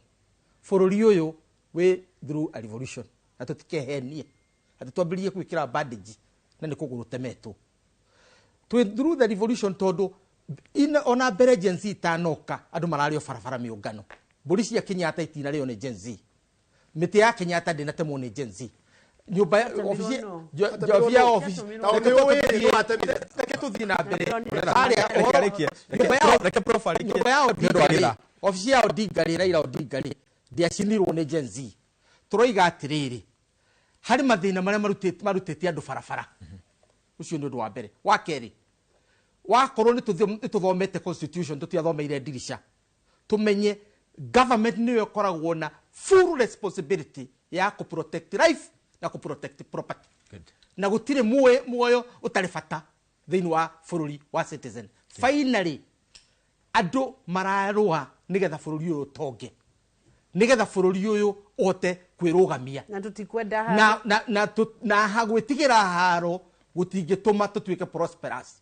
Bũrũri ũyũ wĩ through a revolution na tũtikehenie atĩ twambĩrĩrie gwĩkĩra bandage na nĩ kũgũrũ temetwo. Twĩ through the revolution tondũ ona mbere Gen Z itanoka andũ mararĩo barabara mĩũngano. Mbũri cia Kenyatta itinarĩo nĩ Gen Z. Mĩtĩ ya Kenyatta ndĩnatemwo nĩ Gen Z. Nyũmba ya ofici ya ofici reke tũthiĩ na mbere harĩa nyũmba ya Odinga, ofici ya Odinga rĩ, Raila Odinga rĩ, ndĩacinirwo nĩ Gen Z. Tũroiga atĩrĩrĩ, harĩ mathĩna marĩa marutĩte andũ barabara. Ũcio nĩ ũndũ wa mbere. Wa kerĩ, wakorwo nĩ tũthomete constitution, tũtiathomeire ndirica, tũmenye government nĩyo ĩkoragwo na full responsibility ya kũ protect life na kũ protect property. Na gũtirĩ muoyo ũtarĩ bata thĩinĩ wa bũrũri wa citizen. Finally, andũ mararũa nĩgetha bũrũri ũyũ ũtonge, nĩgetha bũrũri ũyũ ũhote kwĩrũgamia. Na tũtikwenda haro. Na gwĩtigĩra haro gũtingĩtũma tũtuĩke prosperous,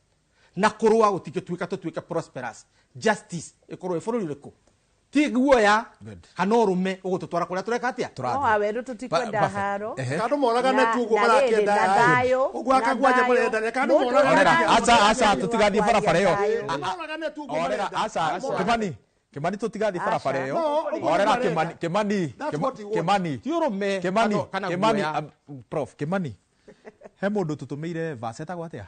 na kũrũa gũtingĩtuĩka tũtuĩke prosperous. Justice ĩkorwo ĩ bũrũri ũrĩkũ? Ti guoya kana ũrũme ũgũtũtwara kũrĩa tũreka atĩa? No wawerũ tũtikwenda haro. Andũ moragane tu ũguo marakĩenda thayũ. Ũguo akagwanja marenda reke andũ moragane. Aca aca tũtigathiĩ barabara ĩyo. Aca Kimani, Kimani tũtigathiĩ barabara ĩyo. Orera Kimani, Kimani, Kimani. Ti ũrũme Kimani, kana Kimani, guoya. Prof Kimani. He mũndũ tũtũmĩire verse etagwo atĩa?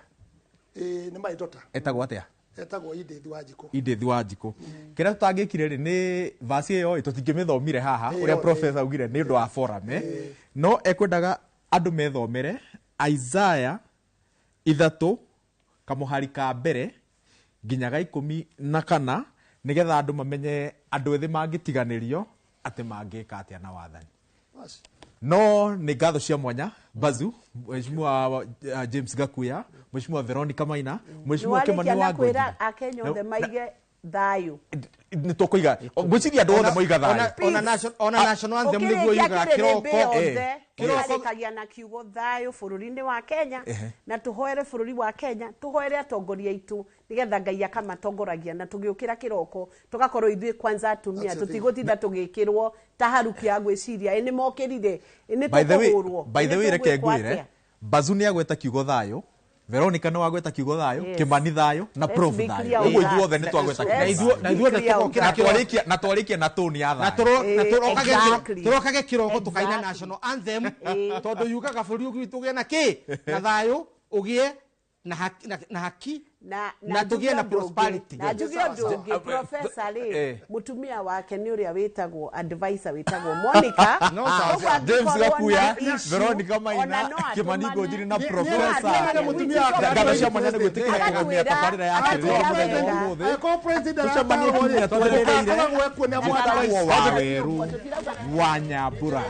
Nĩ my daughter. Etagwo atĩa? Etagwo Edith Wanjikũ. Edith Wanjikũ. Kĩrĩa tũtangĩkire rĩ nĩ verse ĩyo ĩ tũtingĩmĩthomire haha ũrĩa professor augire nĩ ũndũ wa forum. No ekwendaga andũ methomere Isaiah 3 kamũhari ka mbere nginya ga 14 nĩgetha andũ mamenye andũ ethĩ mangĩtiganĩrio atĩ mangĩka atĩa na wathani. No nĩ ngatho cia mwanya Bazu, Mheshimiwa James Gakuya, Mheshimiwa Veronica Maina, Mheshimiwa Kimani Nĩwarĩkia na wa Ngũnjiri. kwĩra Akenya othe maige thayũ. Nĩ tũkũiga ngwĩciria andũ othe moiga thayũ. Ona national anthem nĩguo Ũkĩrĩkia yugaga kĩrĩrĩmbĩ kĩroko. yothe tũrarĩkagia na kiugo thayũ bũrũri-inĩ wa Kenya, na tũhoere bũrũri wa Kenya, tũhoere atongoria aitũ nĩgetha Ngai akamatongoragia, na tũgĩũkĩra kĩroko tũgakorwo ithuĩ kwanza atumia tũtigũtinda tũgĩkĩrwo ta haruki ya gwĩciria ĩ nĩ mokĩrire, ĩ nĩ By the way, tũkũhũrwo, by ĩ the nĩ way reke tũgwĩkwo ngwĩre atĩa. Bazu nĩ agweta kiugo thayũ, Veronica nĩ wagweta kiugo thayũ, Yes. Kimani thayũ na Let's Prof be thayũ. clear on Ũguo that. ithuothe nĩ twagweta Let's kiugo be thayũ. Na ithuothe clear on tũgokĩra Na that. twarĩkia na twarĩkia na tone ya Na thayũ. tũrokage kĩroko tũkaina national anthem tondũ yugaga bũrũri witũ ũgĩe na kĩ? Na thayũ, ũgĩe na haki, na haki na tũgĩe na prosperity. Na njuge ũndũ ũngĩ professor rĩ, mũtumia wake nĩ ũrĩa wĩtagwo advisor wĩtagwo Monica. No, sawa. Koguo James angĩkorwo na Gakuya, issue, Veronica ona Maina, no Kimani atũmane. Ngũnjiri na No Professor. atũmane Mũtumia wake Ngatho cia mwanya nĩ gwĩtĩkĩra kũgemia tabarĩra ya kĩrĩrĩ mũthenya wa ũmũthĩ. Angĩkorwo president Tũcemanie kiumia twerereire. akoragwo ekuo nĩ amwathaga Njĩtagwo Waweru wa Nyambura.